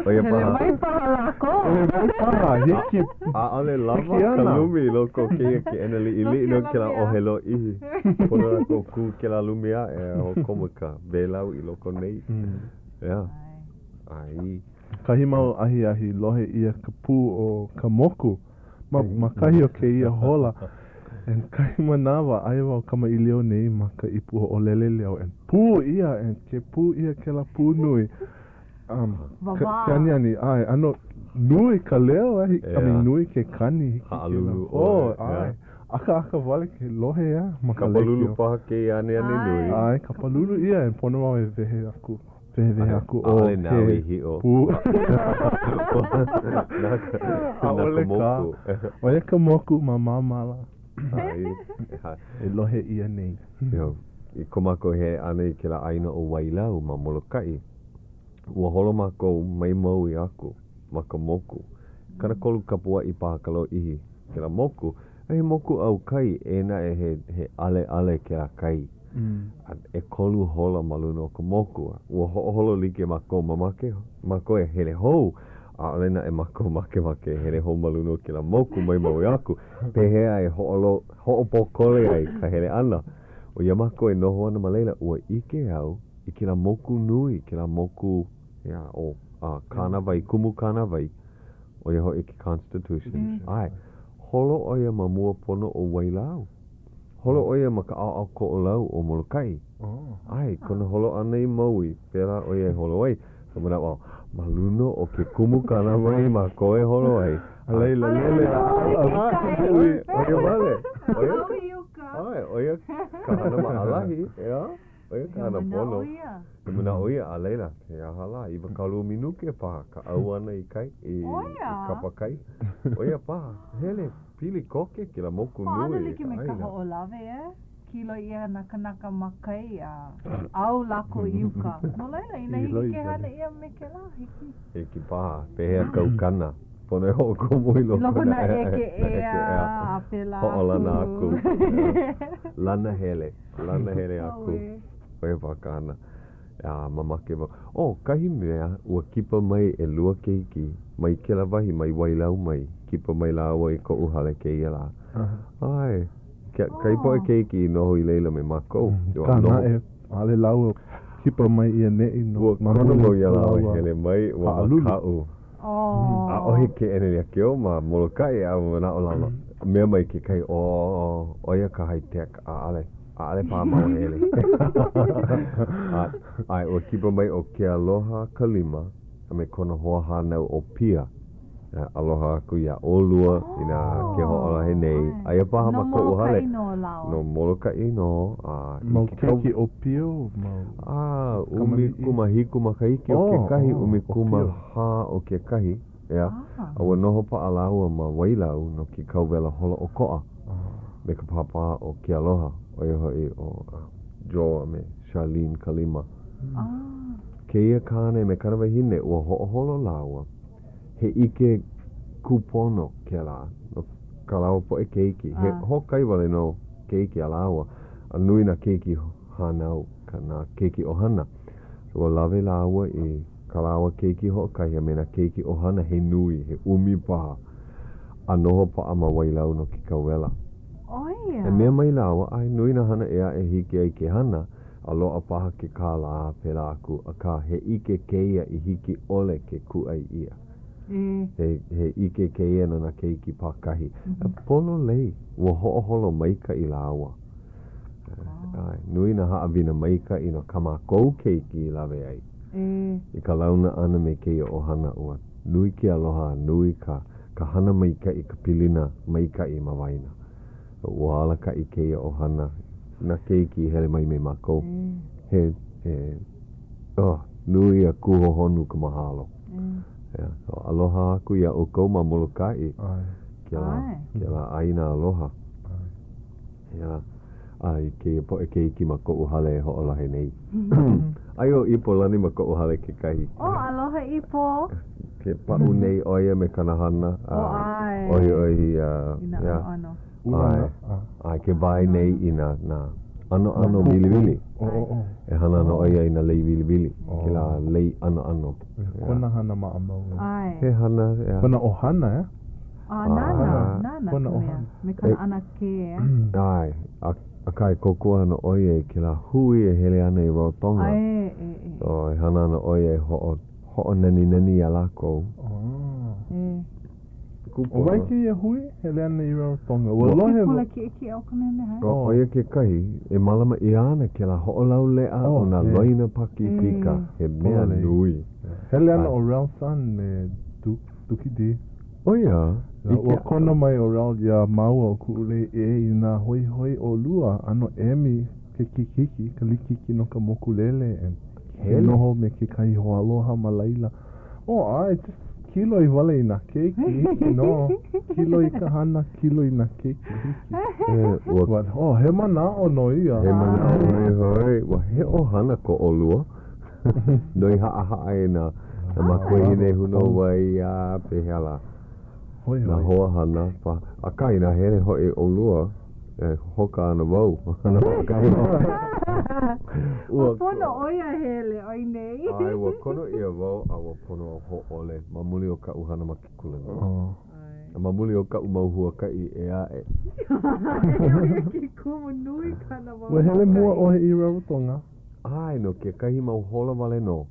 ʻO ia paha. Hele mai paha lākou. Hele mai paha. Hiki. ʻAʻole lawa ka lumi i loko o kēia keʻena liʻiliʻi no kēlā ʻohe lōʻihi. Pono lākou kū kēlā lumi aʻe a hoʻokomo i ka wēlau i loko nei. Yeah. ʻAe. Kahi mau ahiahi lohe ʻia ka pū o ka moku ma ma kahi o kēia hola. And kahi manawa, aia wau kamaʻilio nei ma ka ipu hoʻolele leo and pū ʻia and ke pū ʻia kēlā pū nui. Um, ke, ke aniani, ʻae, ʻano nui ka leo, eh, I mean, nui ke kani. Hiki Haʻalulu ʻoe. Oh, ʻae. Akaaka wale ke lohe a ma ka lekio. Kapalulu paha kēia aniani nui. ʻAe, kapalulu ʻia and pono wau e wehe aku. Wehewehe aku ʻo ʻAʻole nāu i hiʻo. Pū. ʻAʻole kā. ʻO ia ka moku ma Māmala e lohe ʻia nei. I ko mākou hele ʻana i kēlā ʻāina ʻo Wailau ma Molokaʻi, ua holo mākou mai Maui aku ma ka moku. 30 kapuaʻi paha ka lōʻihi kēlā moku. A he moku ʻau kai, eia naʻe he, he ʻaleʻale kēlā kai. A ʻekolu hola ma luna o ka moku. Ua hoʻoholo like mākou, mamake mākou e hele hou, ʻaʻole naʻe mākou makemake e hele hou ma luna o kēlā moku mai Maui aku. Pehea e hoʻolo, hoʻopōkole ai ka hele ʻana? ʻO iā mākou e noho ana ma laila, ua ʻike au i kēlā moku nui, kēlā moku, ʻeā, ʻo, a, kānāwai, kumu kānāwai, ʻo ia hoʻi ke Constitution. ʻAe, holo ʻo ia ma mua pono o Wailau. Holo ʻo ia ma ka ʻaoʻao Koʻolau o Molokaʻi. ʻAe, kona holo ʻana i Maui, pēlā ʻo ia e holo ai. So manaʻo au, ma luna o ke kumu kānāwai mākou e holo ai. A laila, lele a ʻo ia wale. ʻO ia, ʻae, ʻo ia ka hana maʻalahi, ʻeā? ʻO ia ka hana pono. He manaʻo ia, a laila, he aha lā, 20 minuke paha ka ʻau ʻana i kai, i kapa kai. ʻO ia paha, hele pili koke kēlā moku nui i ka ʻāina. ʻAʻole like me Kahoʻolawe, e? Kīloi ʻia nā kanaka ma kai a ʻau lākou i uka. No laila, inā hiki ke hana ʻia me kēlā, hiki. Hiki paha, pehea ka ukana? Pono e hoʻokomo i loko nā ʻeke ea, a pēlā aku. Hoʻolana aku. Lana hele. Lana hele aku. ʻO ia paha ka hana. A mamake wau. Oh, kahi mea, ua kipa mai ʻelua keiki mai kēlā wahi, mai Wailau mai. Kipa mai lāua i koʻu hale kēia lā. ʻAe, kahi poʻe keiki i noho i laila me mākou. Akā naʻe, ʻaʻole lāua. Kipa mai i ʻaneʻi no Ua ma kono muli wau o iā ko lāua e lāua hele mai, ua haʻalulu. makaʻu. ʻAʻohe keʻena leakio ma Molokaʻi a ua manaʻo lāua, mea mai kekahi, ʻo, ʻo ia ka high tech, ʻaʻole, ʻaʻole paha māua hele. A, ʻae, ua kipa mai ʻo Kealoha Kalima a me kona hoahānau ʻo Pia. Aloha aku iā ʻolua inā ke hoʻolohe nei, aia paha ma koʻu hale. No Molokaʻi nō, a i Mau ke kau. keiki ʻōpio, mau A, kamaliʻi. 17 makahiki o kekahi, 14 o kekahi, ʻeā. A ua noho paʻa lāua ma Wailau no ke kauwela holoʻokoʻa me ka pāpā o Kealoha, ʻo ia hoʻi ʻo Joe a me Charlene Kalima. Kēia kāne me kāna wahine, ua hoʻoholo lāua He ʻike kūpono kēlā no kā lāua poʻe keiki. He hoʻokahi wale nō keiki a lāua, a nui nā keiki hānau, ka nā keiki ʻohana. Ua lawe lāua i kā lāua keiki hoʻokahi a me nā keiki ʻohana he nui, he ʻumi paha, a noho paʻa ma Wailau no ke kauwela. E mea mai lāua, ʻae, nui nā hana ʻē aʻe e hiki ai ke hana, a loaʻa paha ke kālā a pēlā aku, akā, he ʻike kēia i hiki ʻole ke kūʻai ʻia. He, he ʻike kēia no nā keiki pākahi. Pololei, ua hoʻoholo maikaʻi lāua. ʻAe, nui nā haʻawina maikaʻi no kā mākou keiki i lawe ai. I ka launa ʻana me kēia ʻohana, ua nui ke aloha a nui ka, ka hana maikaʻi, ka pilina maikaʻi ma waena. Ua alakaʻi kēia ʻohana, nā keiki i hele mai me mākou. He, he, oh, nui a kūhohonu ka mahalo. Yeah, so aloha aku iā ʻoukou ma Molokaʻi. Kēlā, kēlā ʻāina aloha. Yeah. A i kēia poʻe keiki ma koʻu hale e hoʻolohe nei. Aia ʻo Ipo Lani ma koʻu hale kekahi. Oh, aloha Ipo. Ke paʻu nei ʻo ia me kāna hana. Oh, ʻae. ʻOhiʻohi, a, I nā ʻanoʻano. ʻAe, ʻae, ke wae nei i nā, nā ʻanoʻano wiliwili. E hana ana ʻo ia i nā lei wiliwili, kēlā lei ʻanoʻano. Kona hana maʻamau. ʻAe. He hana, ʻeā. Kona ʻohana, ʻeā? A, nāna, nāna ka mea. Me kona ʻanakē, ʻeā? ʻAe, akā e kōkua ana ʻo ia i kēlā hui e hele ana i Rarotonga. ʻAe, e, e. So, e hana ana ʻo ia e hoʻo, hoʻonenineni iā lākou. E. ʻO wai kēia hui? Hele ana i Rarotonga. Ua lohe Ke kula kiʻekiʻe o Kamehameha. ʻO ia kekahi, e mālama ʻia ana kēlā hoʻolauleʻa o nā loina Pakipika, he mea nui. Hele ana ʻo Rell Sunn me Duke D. ʻO ia, Ua kono mai ʻo Rell iā māua ʻo Kuʻulei ē inā hoihoi ʻolua, ʻano emi ke kikiki, ka likiki no ka mokulele and ke noho me kekahi hoaaloha ma laila. Oh, ʻae, just kiloi wale i nā keiki, hiki nō. Kiloi i ka hana, kiloi i nā keiki, hiki. Ua, But, oh, he manaʻo nō ia. He manaʻo hoihoi. Ua he ʻohana ko ʻolua. Noi haʻahaʻa e nā makuahine honouai a pehea lā. Hoihoi. Nā hoa hana paha. Akā, inā hele hoʻi ʻolua, e hoka ana wau. Ua pono ʻo ia hele ʻoi nei. ʻAe, ua kono ʻia wau a ua pono hōʻole ma muli o kaʻu hana ma ke kulanui. A ma muli o kaʻu mau huakaʻi ʻē aʻe. ʻO ia ke kumu nui kāna mau Ua hele mua ʻoe i Rarotonga? ʻAe, no kekahi mau hola wale nō.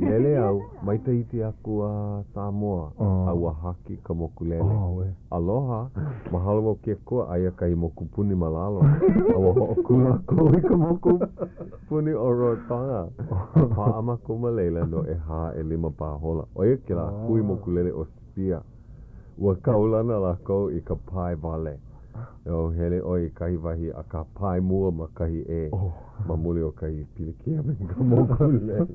Lele au, mai Tahiti aku a Samoa, a ua haki ka mokulele. Aloha, mahalo wau ke Akua, aia kahi mokupuni ma lalo, a ua hoʻokū lākou i ka mokupuni o Rarotonga. A paʻa mākou ma laila no ʻehā, ʻelima paha hola. ʻO ia kēlā hui mokulele ʻo Spear. Ua kaulana lākou i ka pae wale. O hele ʻoe i kahi wahi akā pae mua ma kahi ʻē ma muli o kahi pilikia me ka mokulele.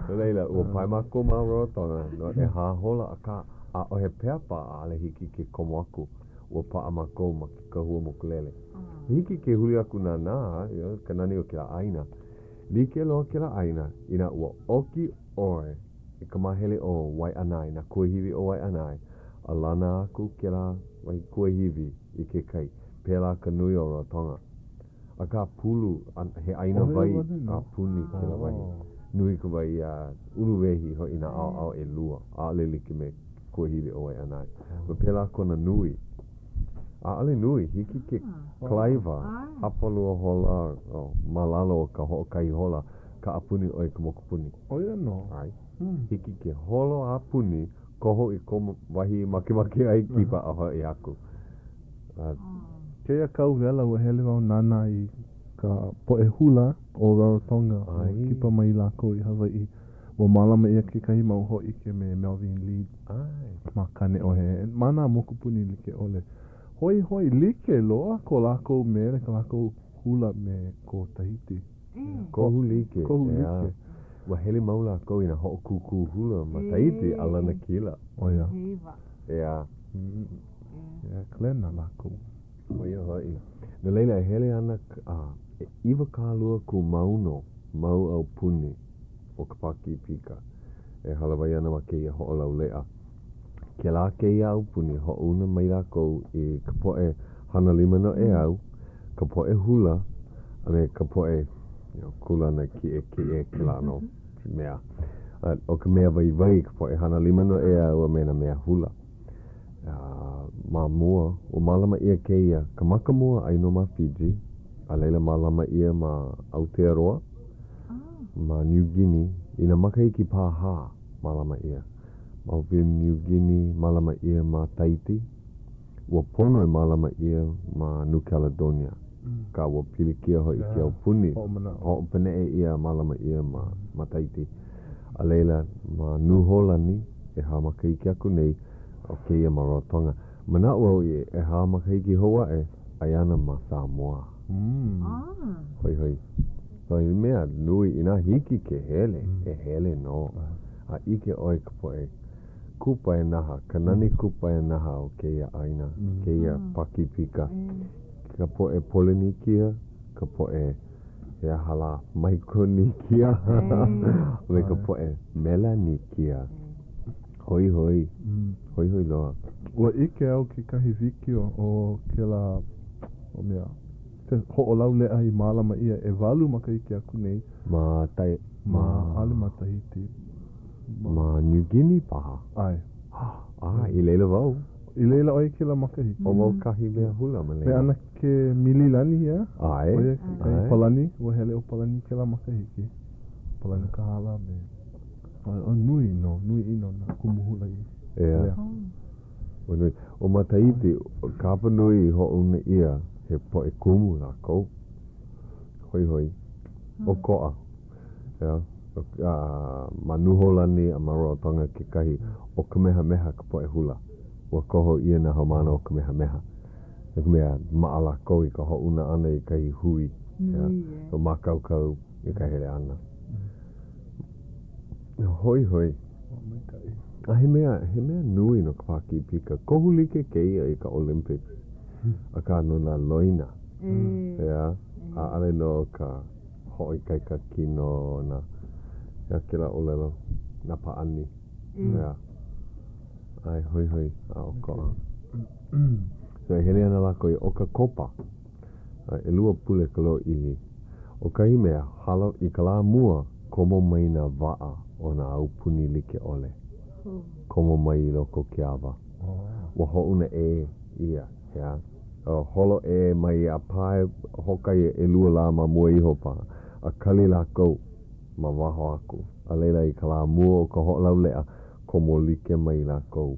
No laila, ua pae mākou ma Rarotonga no ʻehā hola akā ʻaʻohe pepa ʻaʻole hiki ke komo aku. Ua paʻa mākou ma ke kahua mokulele. Hiki ke huli aku nānā, ka nani o kēlā ʻāina. Like loa kēlā ʻāina inā ua ʻoki ʻoe i ka māhele o Waiʻanae, nā kuahiwi o Waiʻanae, a lana aku kēlā wahi kuahiwi i ke kai, pēlā ka nui o Rarotonga. Akā, pulu, he ʻāina wai a puni kēlā wahi. Nui ka wai a uluwehi hoʻi nā ʻaoʻao ʻelua, ʻaʻole like me ke kuahiwi o Waiʻanae. But pēlā kona nui. ʻAʻole nui, hiki ke kalaiwa hapalua hola ma lalo o ka hoʻokahi hola. Kaʻapuni ʻoe i ka mokupuni. ʻO ia nō. ʻAe. Hiki ke holo a puni, koho i kou wahi i makemake ai kipa a hoʻi aku. A. Kēia kau wela ua hele wau nānā i ka poʻe hula o Rarotonga ua kipa mai lākou i Hawaiʻi. Ua mālama ʻia kekahi mau hōʻike me Melveen Leed ma Kāneʻohe, ma nā mokupuni like ʻole. Hoihoi like loa ko lākou mele, ko lākou hula me ko Tahiti. Kohu like, Kohu ʻeā. like. Ua hele mau lākou i nā hoʻokūkū hula ma Tahiti a lanakila. ʻO ia. ʻEā. ʻEā, kalena lākou. ʻO ia hoʻi. No laila, e hele ana a e 20 kūmāono mau aupuni o ka Pākīpika e hālāwai ana ma kēia hoʻolauleʻa. Kēlā kēia aupuni, hoʻouna mai lākou i ka poʻe hana lima noʻeau, ka poʻe hula, a me ka poʻe you know, kūlana kiʻekiʻe kēlā ʻano mea. A ʻo ka mea waiwai ka poʻe hana lima noʻeau a me nā mea hula. A ma mua, ua mālama ʻia kēia, ka makamua aia nō ma Fiji, a laila mālama ʻia ma Aotearoa, ma New Guinea, i nā makahiki pāhā mālama ʻia. Ma hope o New Guinea, mālama ʻia ma Tahiti. Ua pono e mālama ʻia ma New Caledonia. Akā, ua pilikia hoʻi ke aupuni. Hoʻopaneʻe ʻia a mālama ʻia ma, ma Tahiti. A laila, ma Nūhōlani, ʻehā makahiki aku nei, ʻo kēia ma Rarotonga. Manaʻo au i ʻehā makahiki hou aʻe, aia ana ma Samoa. Hoihoi. So he mea nui, inā hiki ke hele, e hele nō. A ʻike ʻoe ka poʻe kupaianaha, ka nani kupaianaha o kēia ʻāina, kēia Pākīpika. Ka poʻe Polenikia, ka poʻe he aha lā, Maikonikia, a me ka poʻe Melanikia. Hoihoi, hoihoi loa. Ua ʻike au kekahi wikiō o kēlā mea, hoʻolauleʻa i mālama ʻia ʻewalu makahiki aku nei. Ma Tai, ma, ʻaʻole ma Tahiti. Ma, ma New Guinea paha. ʻAe. ʻAe, i laila wau. I laila ʻoe i kēlā makahiki. ʻO wau kahi mea hula ma laila. Me ʻAnakē Mililani, yeah? ʻAe. ʻO ia kekahi Palani, ua hele ʻo Palani i kēlā makahiki. Palani Kahala me, ʻo nui nō, nui ʻino nā kumu hula i hele aku. Ua nui. ʻO ma Tahiti, ka hapanui i hoʻouna ʻia, he poʻe kumu lākou. Hoihoi. ʻOkoʻa. Yeah. A ma Nūhōlani a ma Rarotonga kekahi, ʻo Kamehameha ka poʻe hula. Ua koho ʻia nā haumāna o Kamehameha. No ka mea, maʻa lākou i ka hoʻouna ʻana i kahi hui. Yeah. So mākaukau i ka hele ʻana. Hoihoi. A he mea, he mea nui no ka Pākīpika. Kohu like kēia i ka Olympics, akā no nā loina. ʻEā, ʻaʻole no ka hoʻoikaika kino nā, he aha kēlā ʻōlelo, nā pāʻani. ʻEā. ʻAe, hoihoi a ʻokoʻa. So e hele ana lākou i ʻOkakopa. A ʻelua pule ka lōʻihi. ʻO kahi mea, hala i ka lā mua, komo mai nā waʻa o nā aupuni like ʻole. Komo mai i loko o ke awa. Ua hoʻouna ʻē ʻia, ʻeā. Holo ʻē mai a pae hoʻokahi ʻelua lā ma mua iho paha, a kali lākou ma waho aku. A laila i ka lā mua o ka hoʻolauleʻa, komo like mai lākou.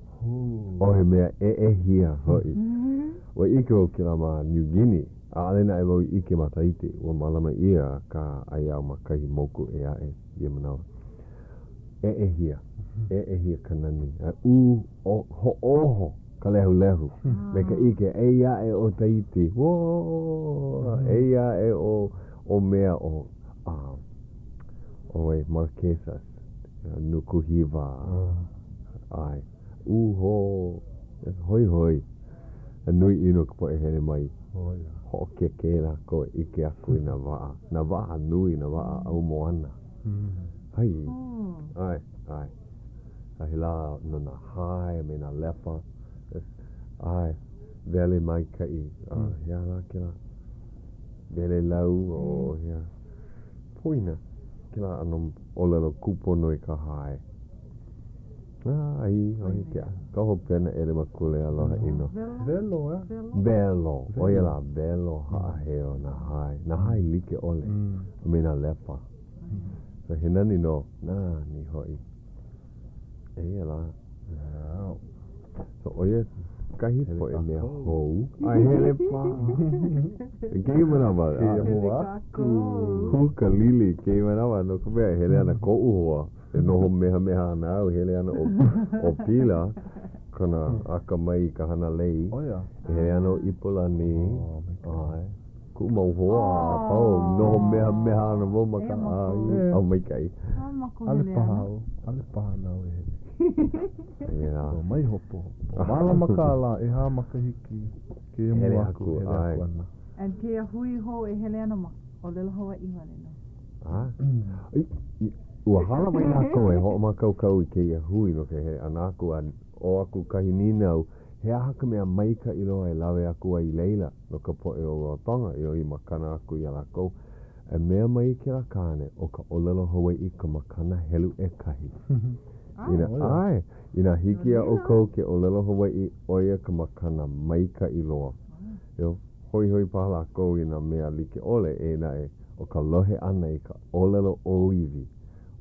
ʻO he mea ʻeʻehia hoʻi. Ua ʻike wau kēlā ma New Guinea, ʻaʻole naʻe wau i ʻike ma Tahiti. Ua mālama ʻia akā aia au ma kahi moku ʻē aʻe ia manawa. ʻEʻehia, ʻeʻehia ka nani. A ʻū, hoʻōho ka lehulehu me ka ʻike, eia aʻe ʻo Tahiti, woo, eia aʻe ʻo, ʻo mea ʻo, ʻo wai, Marquesas. Nukuhiwa, ʻae, ʻūhō, hoihoi, a nui ʻino ka poʻe hele mai, hoʻokēkē lākou e ʻike aku i nā waʻa, nā waʻa nui, nā waʻa ʻau moana. Hai, ʻae, ʻae. A he lā no nā hae a me nā lepa, ʻae, wele maikaʻi, a he aha lā kēlā? Welelau, o he aha? Poina kēlā ʻano ʻōlelo kūpono i ka hae. Ai, ʻo ia ke ka hopena ʻelemakule aloha ʻino. Welo, eh? Welo, ʻo ia lā, welo haʻaheo nā hae, nā hae like ʻole, a me nā lepa. So he nani nō, nani hoʻi. Eia lā. So ʻo ia kahi poʻe mea hou. A hele paha. I kēia manawa. Kēia mua aku. Hū ka lili i kēia manawa no ka mea e hele ana koʻu hoa. E noho mehameha ana au, hele ana ʻo, ʻo Pila, kona akamai i ka hana lei. ʻO ia. E hele ana ʻo Ipolani. ʻAe. Kuʻu mau hoa a pau, noho mehameha ana wau ma ka ʻai. A maikaʻi. ʻAʻole paha au, ʻaʻole paha nāu e hele. Yeah. So, mai hopohopo. Mālama kālā, ʻehā makahiki kēia mua aku, hele aku ana. And kēia hui hou e hele ana ma ʻōlelo Hawaiʻi wale nō. A? Ua hālāwai lākou e hoʻomākaukau i kēia hui no ke hele ʻana aku a ʻo aku kahi nīnau, he aha ka mea maikaʻi loa e lawe aku ai i laila no ka poʻe o Rarotonga i i makana aku iā lākou? E mea mai kēlā kāne, ʻo ka ʻōlelo Hawaiʻi ka makana helu ʻekahi. Inā, ʻae, inā hiki iā ʻoukou ke ʻōlelo Hawaiʻi, ʻo ia ka makana maikaʻi loa. Hoihoi paha lākou i nā mea like ʻole, eia naʻe, ʻo ka lohe ʻana i ka ʻōlelo ʻōiwi,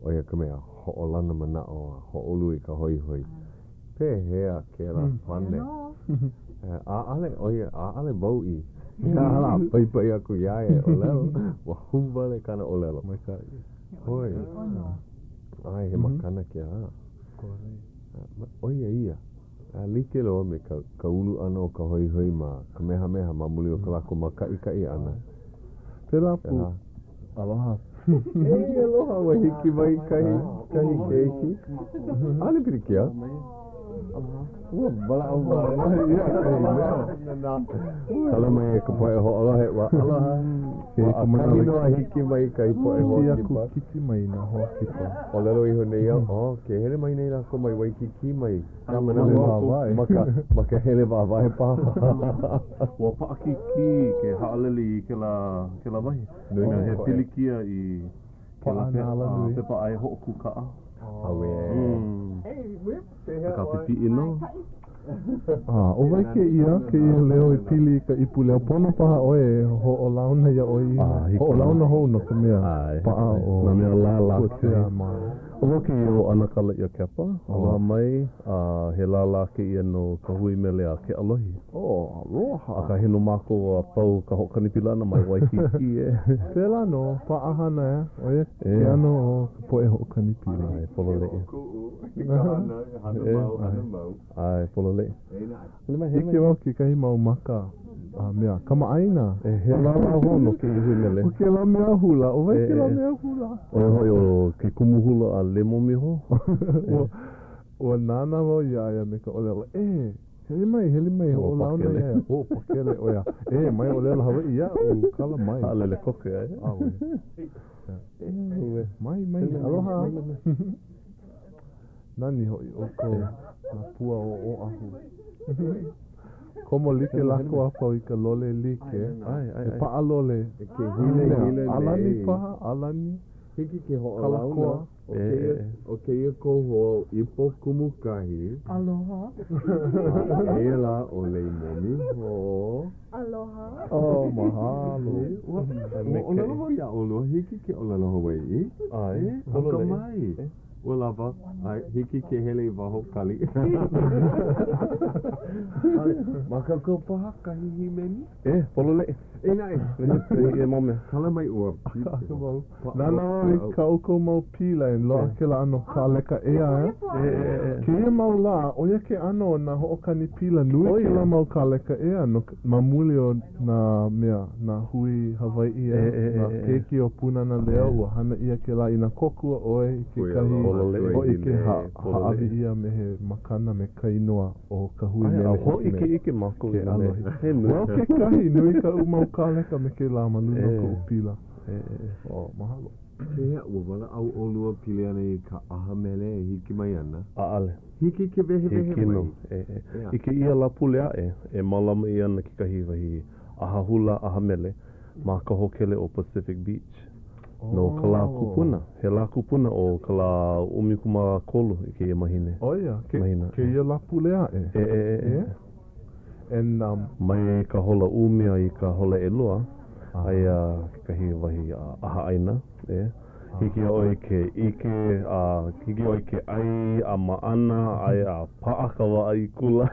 ʻo ia ka mea hoʻolana manaʻo a hoʻoulu i ka hoihoi. Pehea kēlā pane? ʻAʻole ʻo ia, ʻaʻole wau i ala paipai aku iā ia e ʻōlelo, ua hū wale kāna ʻōlelo. Maikaʻi. Hoi. ʻAe, he makana kēlā. ʻO ia ia. A like loa me ka, ka ulu ʻana o ka hoihoi ma Kamehameha ma muli o ko lākou mākaʻikaʻi ʻana. Pēlā pū. Aloha. Ei, aloha, ua hiki mai kahi, kahi keiki. ʻAʻole pilikia. Ua walaʻau mai. Kala mai e ka poʻe hoʻolohe, ua aloha. Ua ʻakahi nō a hiki mai kahi poʻe hoakipa. Kiti mai nā hoakipa. ʻŌlelo iho nei au, oh, ke hele mai nei lākou mai Waikīkī mai. Ka manawa ma ka, ma ka hele wāwae paha. Ua paʻakikī ke haʻalele i kēlā, kēlā wahi. Nui nā He poʻe. pilikia i kēlā Paʻa pe, nā alanui. pepa ʻae hoʻokū kaʻa. Auē. Akā pipiʻi nō. A, ʻo wai kēia, kēia leo i pili i ka ipu leo? Pono paha ʻoe e hoʻolauna iā ʻoe iho. A, hiki. Hoʻolauna hou no ka mea ʻAe. paʻa o Nā mea lālā. Kuatea ma. ʻO wau kēia ʻo ʻAnakala Iokepa, aloha mai, a he lālā kēia no ka hui mele a Keʻalohi. Oh, aloha. ʻAkahi nō mākou a pau ka hoʻokani pila ʻana mai Waikīkī e. Pēlā nō, paʻahana e, ʻo ia ke ʻano o ka poʻe hoʻokani pila. ʻAe, pololei. ʻAe, pololei. ʻIke wau kekahi mau maka a mea kamaʻāina. E, he lālā hou no kēia hui mele. ʻO kēlā mea hula, ʻo wai kēlā mea hula? ʻO ia hoʻi ʻo ke kumu hula a Lemo Miho. Ua, ua nānā wau iā ia me ka ʻōlelo, E, hele mai, hele mai, hoʻolauna iā ia. Ua pakele ʻo ia. E, mai ʻōlelo Hawaiʻi iaʻu, kala mai. Haʻalele koke aʻe. ʻAuē. E, mai, mai, aloha. Nani hoʻi ʻoukou nā pua o Oʻahu. Komo like lākou a pau i ka lole like. He paʻalole. E ke hilahila nei. ʻAlani paha, ʻalani. Hiki ke hoʻolauna ʻo kēia, ʻo kēia kou hoa ʻo Ipo Kumukahi. Aloha. A eia lā ʻo Leimomi Ho. Aloha. Oh, mahalo. Ua ʻōlelo wau iā ʻolua, hiki ke ʻōlelo Hawaiʻi. ʻAe, Akamai. Ua lawa, a hiki ke hele i waho kali. Mākaukau paha kahi hīmeni? E, pololei. E naʻe. E mau mea. Kala mai ua Akāka wau. Nānā wau i kā ʻoukou mau pila e loaʻa kēlā ʻano kāleka ʻea, eh? E, e, e. Kēia mau lā, ʻo ia ke ʻano o nā hoʻokani pila nui kēlā mau kāleka ʻea no ma muli o nā mea, nā hui Hawaiʻi, eh, nā keiki o Pūnana Leo, ua hana ʻia kēlā inā kōkua ʻoe i kekahi hōʻike hāʻawi ʻia me he makana me ka inoa o ka hui mele A hōʻikeʻike mākou i nā mea he nui. Well, kekahi, nui kaʻu mau kāleka me kēlā ma luna o koʻu pila. Oh, mahalo. Pehea, ua walaʻau ʻolua pili ana i ka ʻaha mele e hiki mai ana? ʻAʻole. Hiki ke wehewehe Hiki mai. nō. E, e. I kēia Lāpule aʻe, e mālama ʻia ana kekahi wahi ʻaha hula, ʻaha mele ma ka hōkele ʻo Pacific Beach no ka lā kupuna. He lā kupuna ʻo ka lā 13 i kēia mahina. ʻO ia, ke, Mahina. kēia Lāpule aʻe. E, e, e, e. And, um. Mai ka hola ʻumi a i ka hola ʻelua, aia kekahi wahi ʻahaʻaina, e. Hiki iā ʻoe ke ʻike, a hiki iā ʻoe ke ʻai a maʻana, ʻai a paʻa ka waʻa i kula,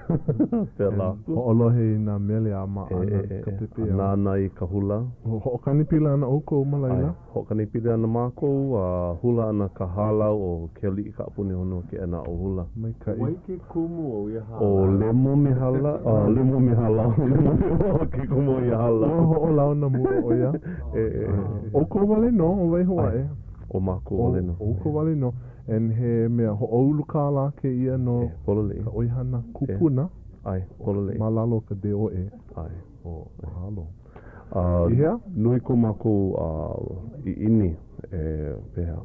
pēlā aku. Hoʻolohe i nā mele a maʻana ka pepeiao. A nānā i ka hula. Hoʻokani pila ana ʻoukou ma laila? ʻAe, hoʻokani pila ana mākou, a hula ana ka hālau o Ke Aliʻi Kaʻapuni Honua Keʻena Aʻo Hula. Maikaʻi. Wai ke kumu o ia hālau? ʻO Lemo Mihala, Lemo Mihalau, Lemo Mihalau ke kumu o ia hālau. Ua hoʻolauna mua ʻo ia. E, e, e. ʻOukou wale nō, ʻo wai hou aʻe? ʻO mākou wale nō. ʻOukou wale nō. And he mea hoʻoulu kālā kēia no E, pololei. ka ʻoihana kupuna. ʻAe, pololei. Ma lalo o ka DOE. ʻAe. Oh, mahalo. A, I hea? Nui ko mākou ʻiʻini e, pehea,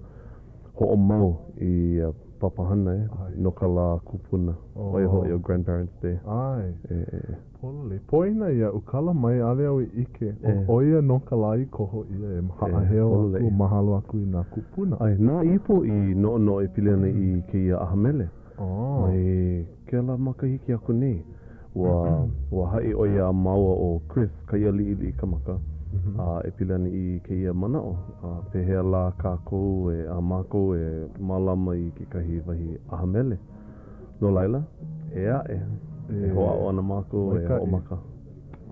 hoʻomau i ia papahana e, no ka lā kupuna. ʻO ia hoʻi ʻo Grandparents Day. ʻAe. E, e, e. Pololei. Poina iaʻu, kala mai, ʻaʻole au i ʻike. ʻO ia nō ka lā i koho ʻia e haʻaheo aku, mahalo aku i nā kūpuna. ʻAe, na Ipo i noʻonoʻo e pili ana i kēia ʻahamele. Mai kēlā makahiki aku nei, ua, ua haʻi ʻo ia iā māua ʻo Chris, Kaialiʻiliʻi Kamaka, a e pili ana i kēia manaʻo, a pehea lā kākou e, a mākou e mālama i kekahi wahi ʻahamele. No laila, e aʻe, e hoʻāʻo ana mākou e hoʻomaka.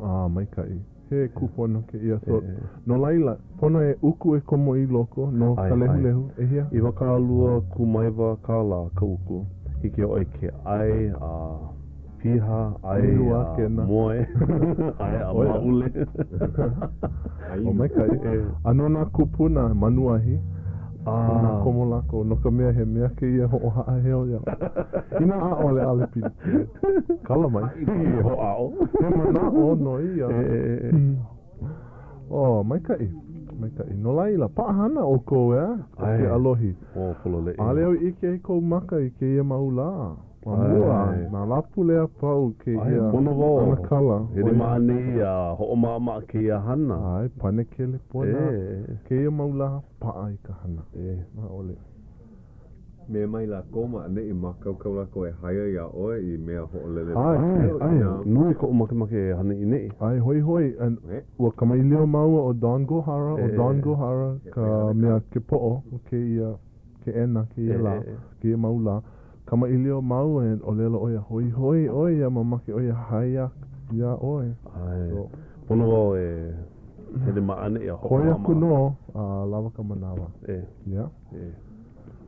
A, maikaʻi. He kūpono kēia. So, no laila, pono e uku e komo i loko no ka lehulehu. ʻEhia? 29 kālā ka uku. Hiki iā ʻoe ke ʻai a piha, ʻai a moe, ʻai a maʻule. O maikaʻi. A no nā kūpuna manuahi, inā komo lākou, no ka mea, he mea kēia hoʻohaʻaheo iā Inā ʻaʻole, ʻaʻole pilikia. Kala mai. E hoʻāʻo. He manaʻo nō ia. Oh, maikaʻi. Maikaʻi. No laila, paʻahana ʻoukou, ʻeā? ʻAe. Ke ʻalohi. Oh, pololei. ʻAʻole au i ʻike i kou maka i kēia mau lā. Ma mua, nā Lāpule a pau kēia ʻanakala. Hele ma ʻaneʻi a hoʻomaʻamaʻa kēia hana. ʻAe, pane kelepona. Kēia mau lā, paʻa i ka hana. ʻAʻole. Mea mai lākou ma ʻaneʻi, mākaukau lākou e hire iā ʻoe i mea hoʻolele ʻAe, ʻae, nui koʻu makemake e hana i neʻi. ʻAe, hoihoi, ua kamaʻilio māua ʻo Don Gohara, ʻo Don Gohara ka mea ke poʻo o kēia keʻena kēia lā, kēia mau lā. Kamaʻilio māua and ʻōlelo ʻo ia, hoihoi ʻoe ia, mamake ʻoe e hire iā ʻoe. ʻAe, pono wau e hele ma ʻaneʻi a hoʻomaʻamaʻa. Koe aku nō a lawa ka manawa. E. Yeah. E.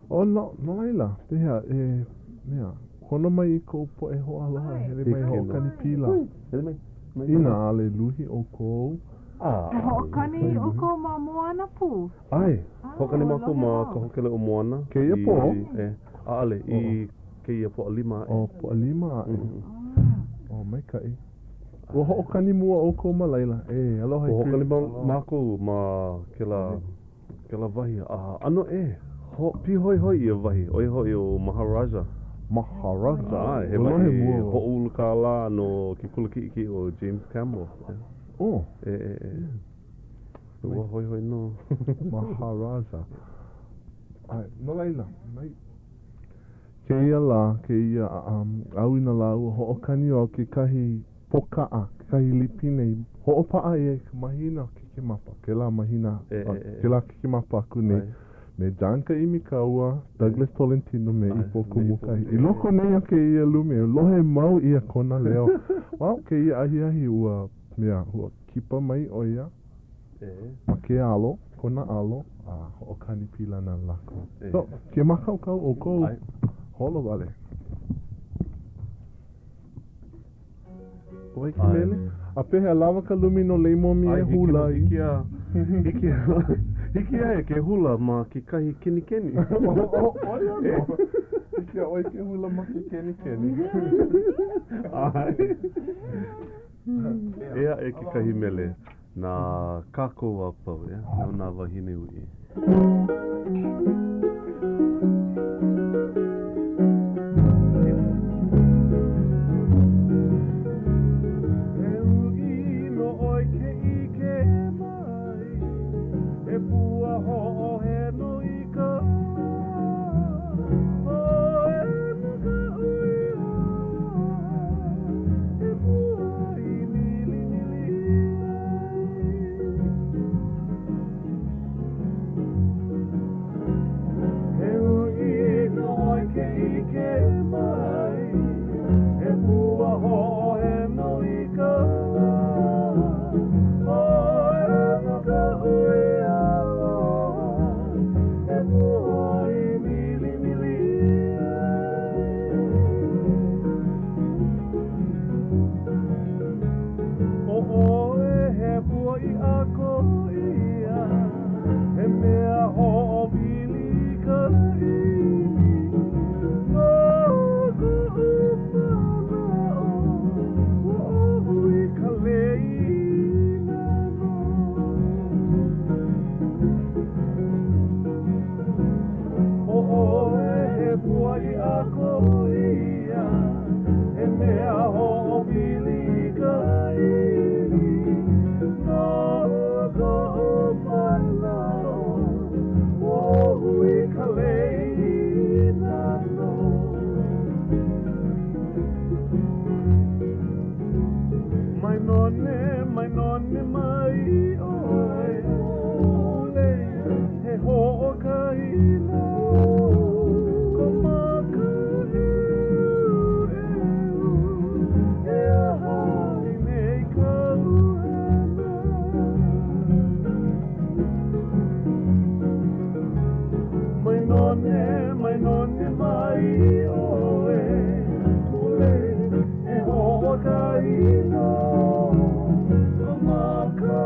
Oh, no, no laila, pehea, e, mea, kono mai i kou poʻe hoaaloha e hele mai hoʻokani pila. Hele mai. Inā ʻaʻole luhi ʻoukou. E hoʻokani ʻoukou ma Moana pū. ʻAe, hoʻokani mākou ma ka hōkele o Moana. Kēia pō? E, ʻaʻole, i kēia Pōʻalima aʻe. Oh, Pōʻalima aʻe. Oh, maikaʻi. Ua hoʻokani mua ʻoukou ma laila. E, aloha e Ua hoʻokani mākou ma kēlā, kēlā wahi a ʻano ʻē. Ho, pīhoihoi ia wahi, ʻo ia hoʻi ʻo Maharaja. Maharaja? ʻAe, he wahi hoʻoulu kālā no ke kula kiʻekiʻe ʻo James Campbell. Oh. E, e, e. Ua hoihoi nō. Maharaja. ʻAe, no laila, mai kēia lā, kēia ʻauinalā, ua hoʻokani au kekahi pōkaʻa, kekahi lipine i hoʻopaʻa ʻia i ka mahina o Kekemapa, kēlā mahina, kēlā Kekemapa aku nei, me John Kaʻimikaua, Douglas Tolentino me Ipo Kumukahi. I loko nei o kēia lumi, lohe mau ʻia kona leo. Well, kēia ahiahi ua, mea, ua kipa mai ʻo ia ma ke alo, kona alo, a hoʻokani pila na lākou. So, ke mākaukau ʻoukou, holo wale. ʻO wai ke mele? A pehea, lawa ka lumi no Leimomi e hula i? Hiki a, hiki a, hiki ae ke hula ma kekahi kenikeni. ʻO ia nō. Hiki iā ʻoe ke hula ma ke kenikeni. ʻAe. Eia aʻe kekahi mele na kākou a pau, ʻeā, no nā wāhine uʻi. E uʻi nō ʻoe ke ʻike mai, he pua hoʻoheno i ka lā. Oh, e makaʻu iho, he pua i milimili ai. iʻa ko ia, he mea hoʻowili i ka ʻili. No koʻu manaʻo, ua ʻōhui ka lei nano. ʻO ʻoe he pua iʻa ko ia, he mea hoʻowili i ka ʻili. No koʻu manaʻo, ua ʻōhui ka lei nano. Mai none, mai none mai ʻoe, he hoʻokahi nō ko maka ʻeuʻeu, e aha i nei kāu hana? Mai none, mai none mai ʻoe, he hoʻokahi nō ko maka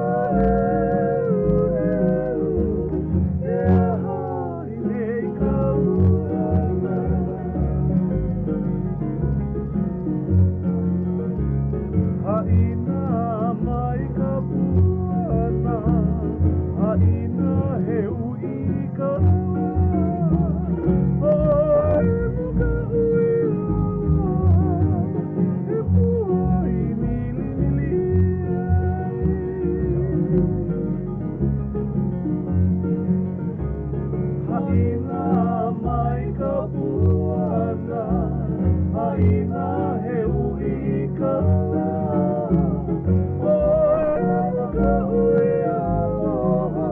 ʻeuʻeu, e aha i nei kāu hana? Haʻina mai ka puana, haʻina he uʻi ka lā. Hoʻohemo ka uila aloha, he pua i milimili ai. Haʻina mai ka puana, haʻina he uʻi ka lā. Hoʻohemo ka uila aloha,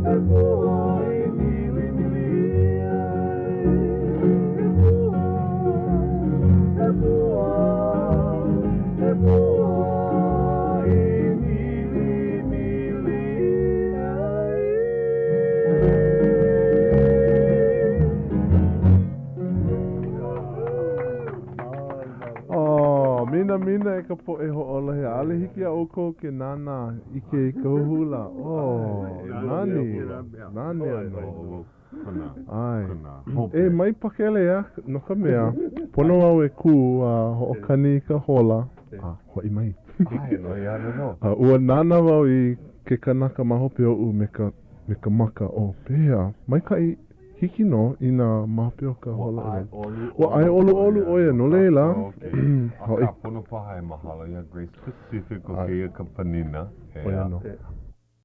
he pua i milimili ai. He pua, he pua, he pua i milimili ai. Oh, minamina e ka poʻe hoʻolohe. ʻAʻole hiki iā ʻoukou ke nānā ʻike i ka hula. Oh, nani, nani a nō. ʻAe. E mai pakele iā, no ka mea, pono au e kū a hoʻokani i ka hola, a hoʻi mai. A ua nānā wau i ke kanaka ma hope oʻu me ka, me ka maka, oh, pehea, maikaʻi Hiki nō inā ma hope o ka hola ʻelua. Ua ʻae ʻoluʻolu ʻo ia, no laila, hoʻi. Akā, pono paha e mahalo iā Grace Pacific o kēia ka panina. ʻO ia nō.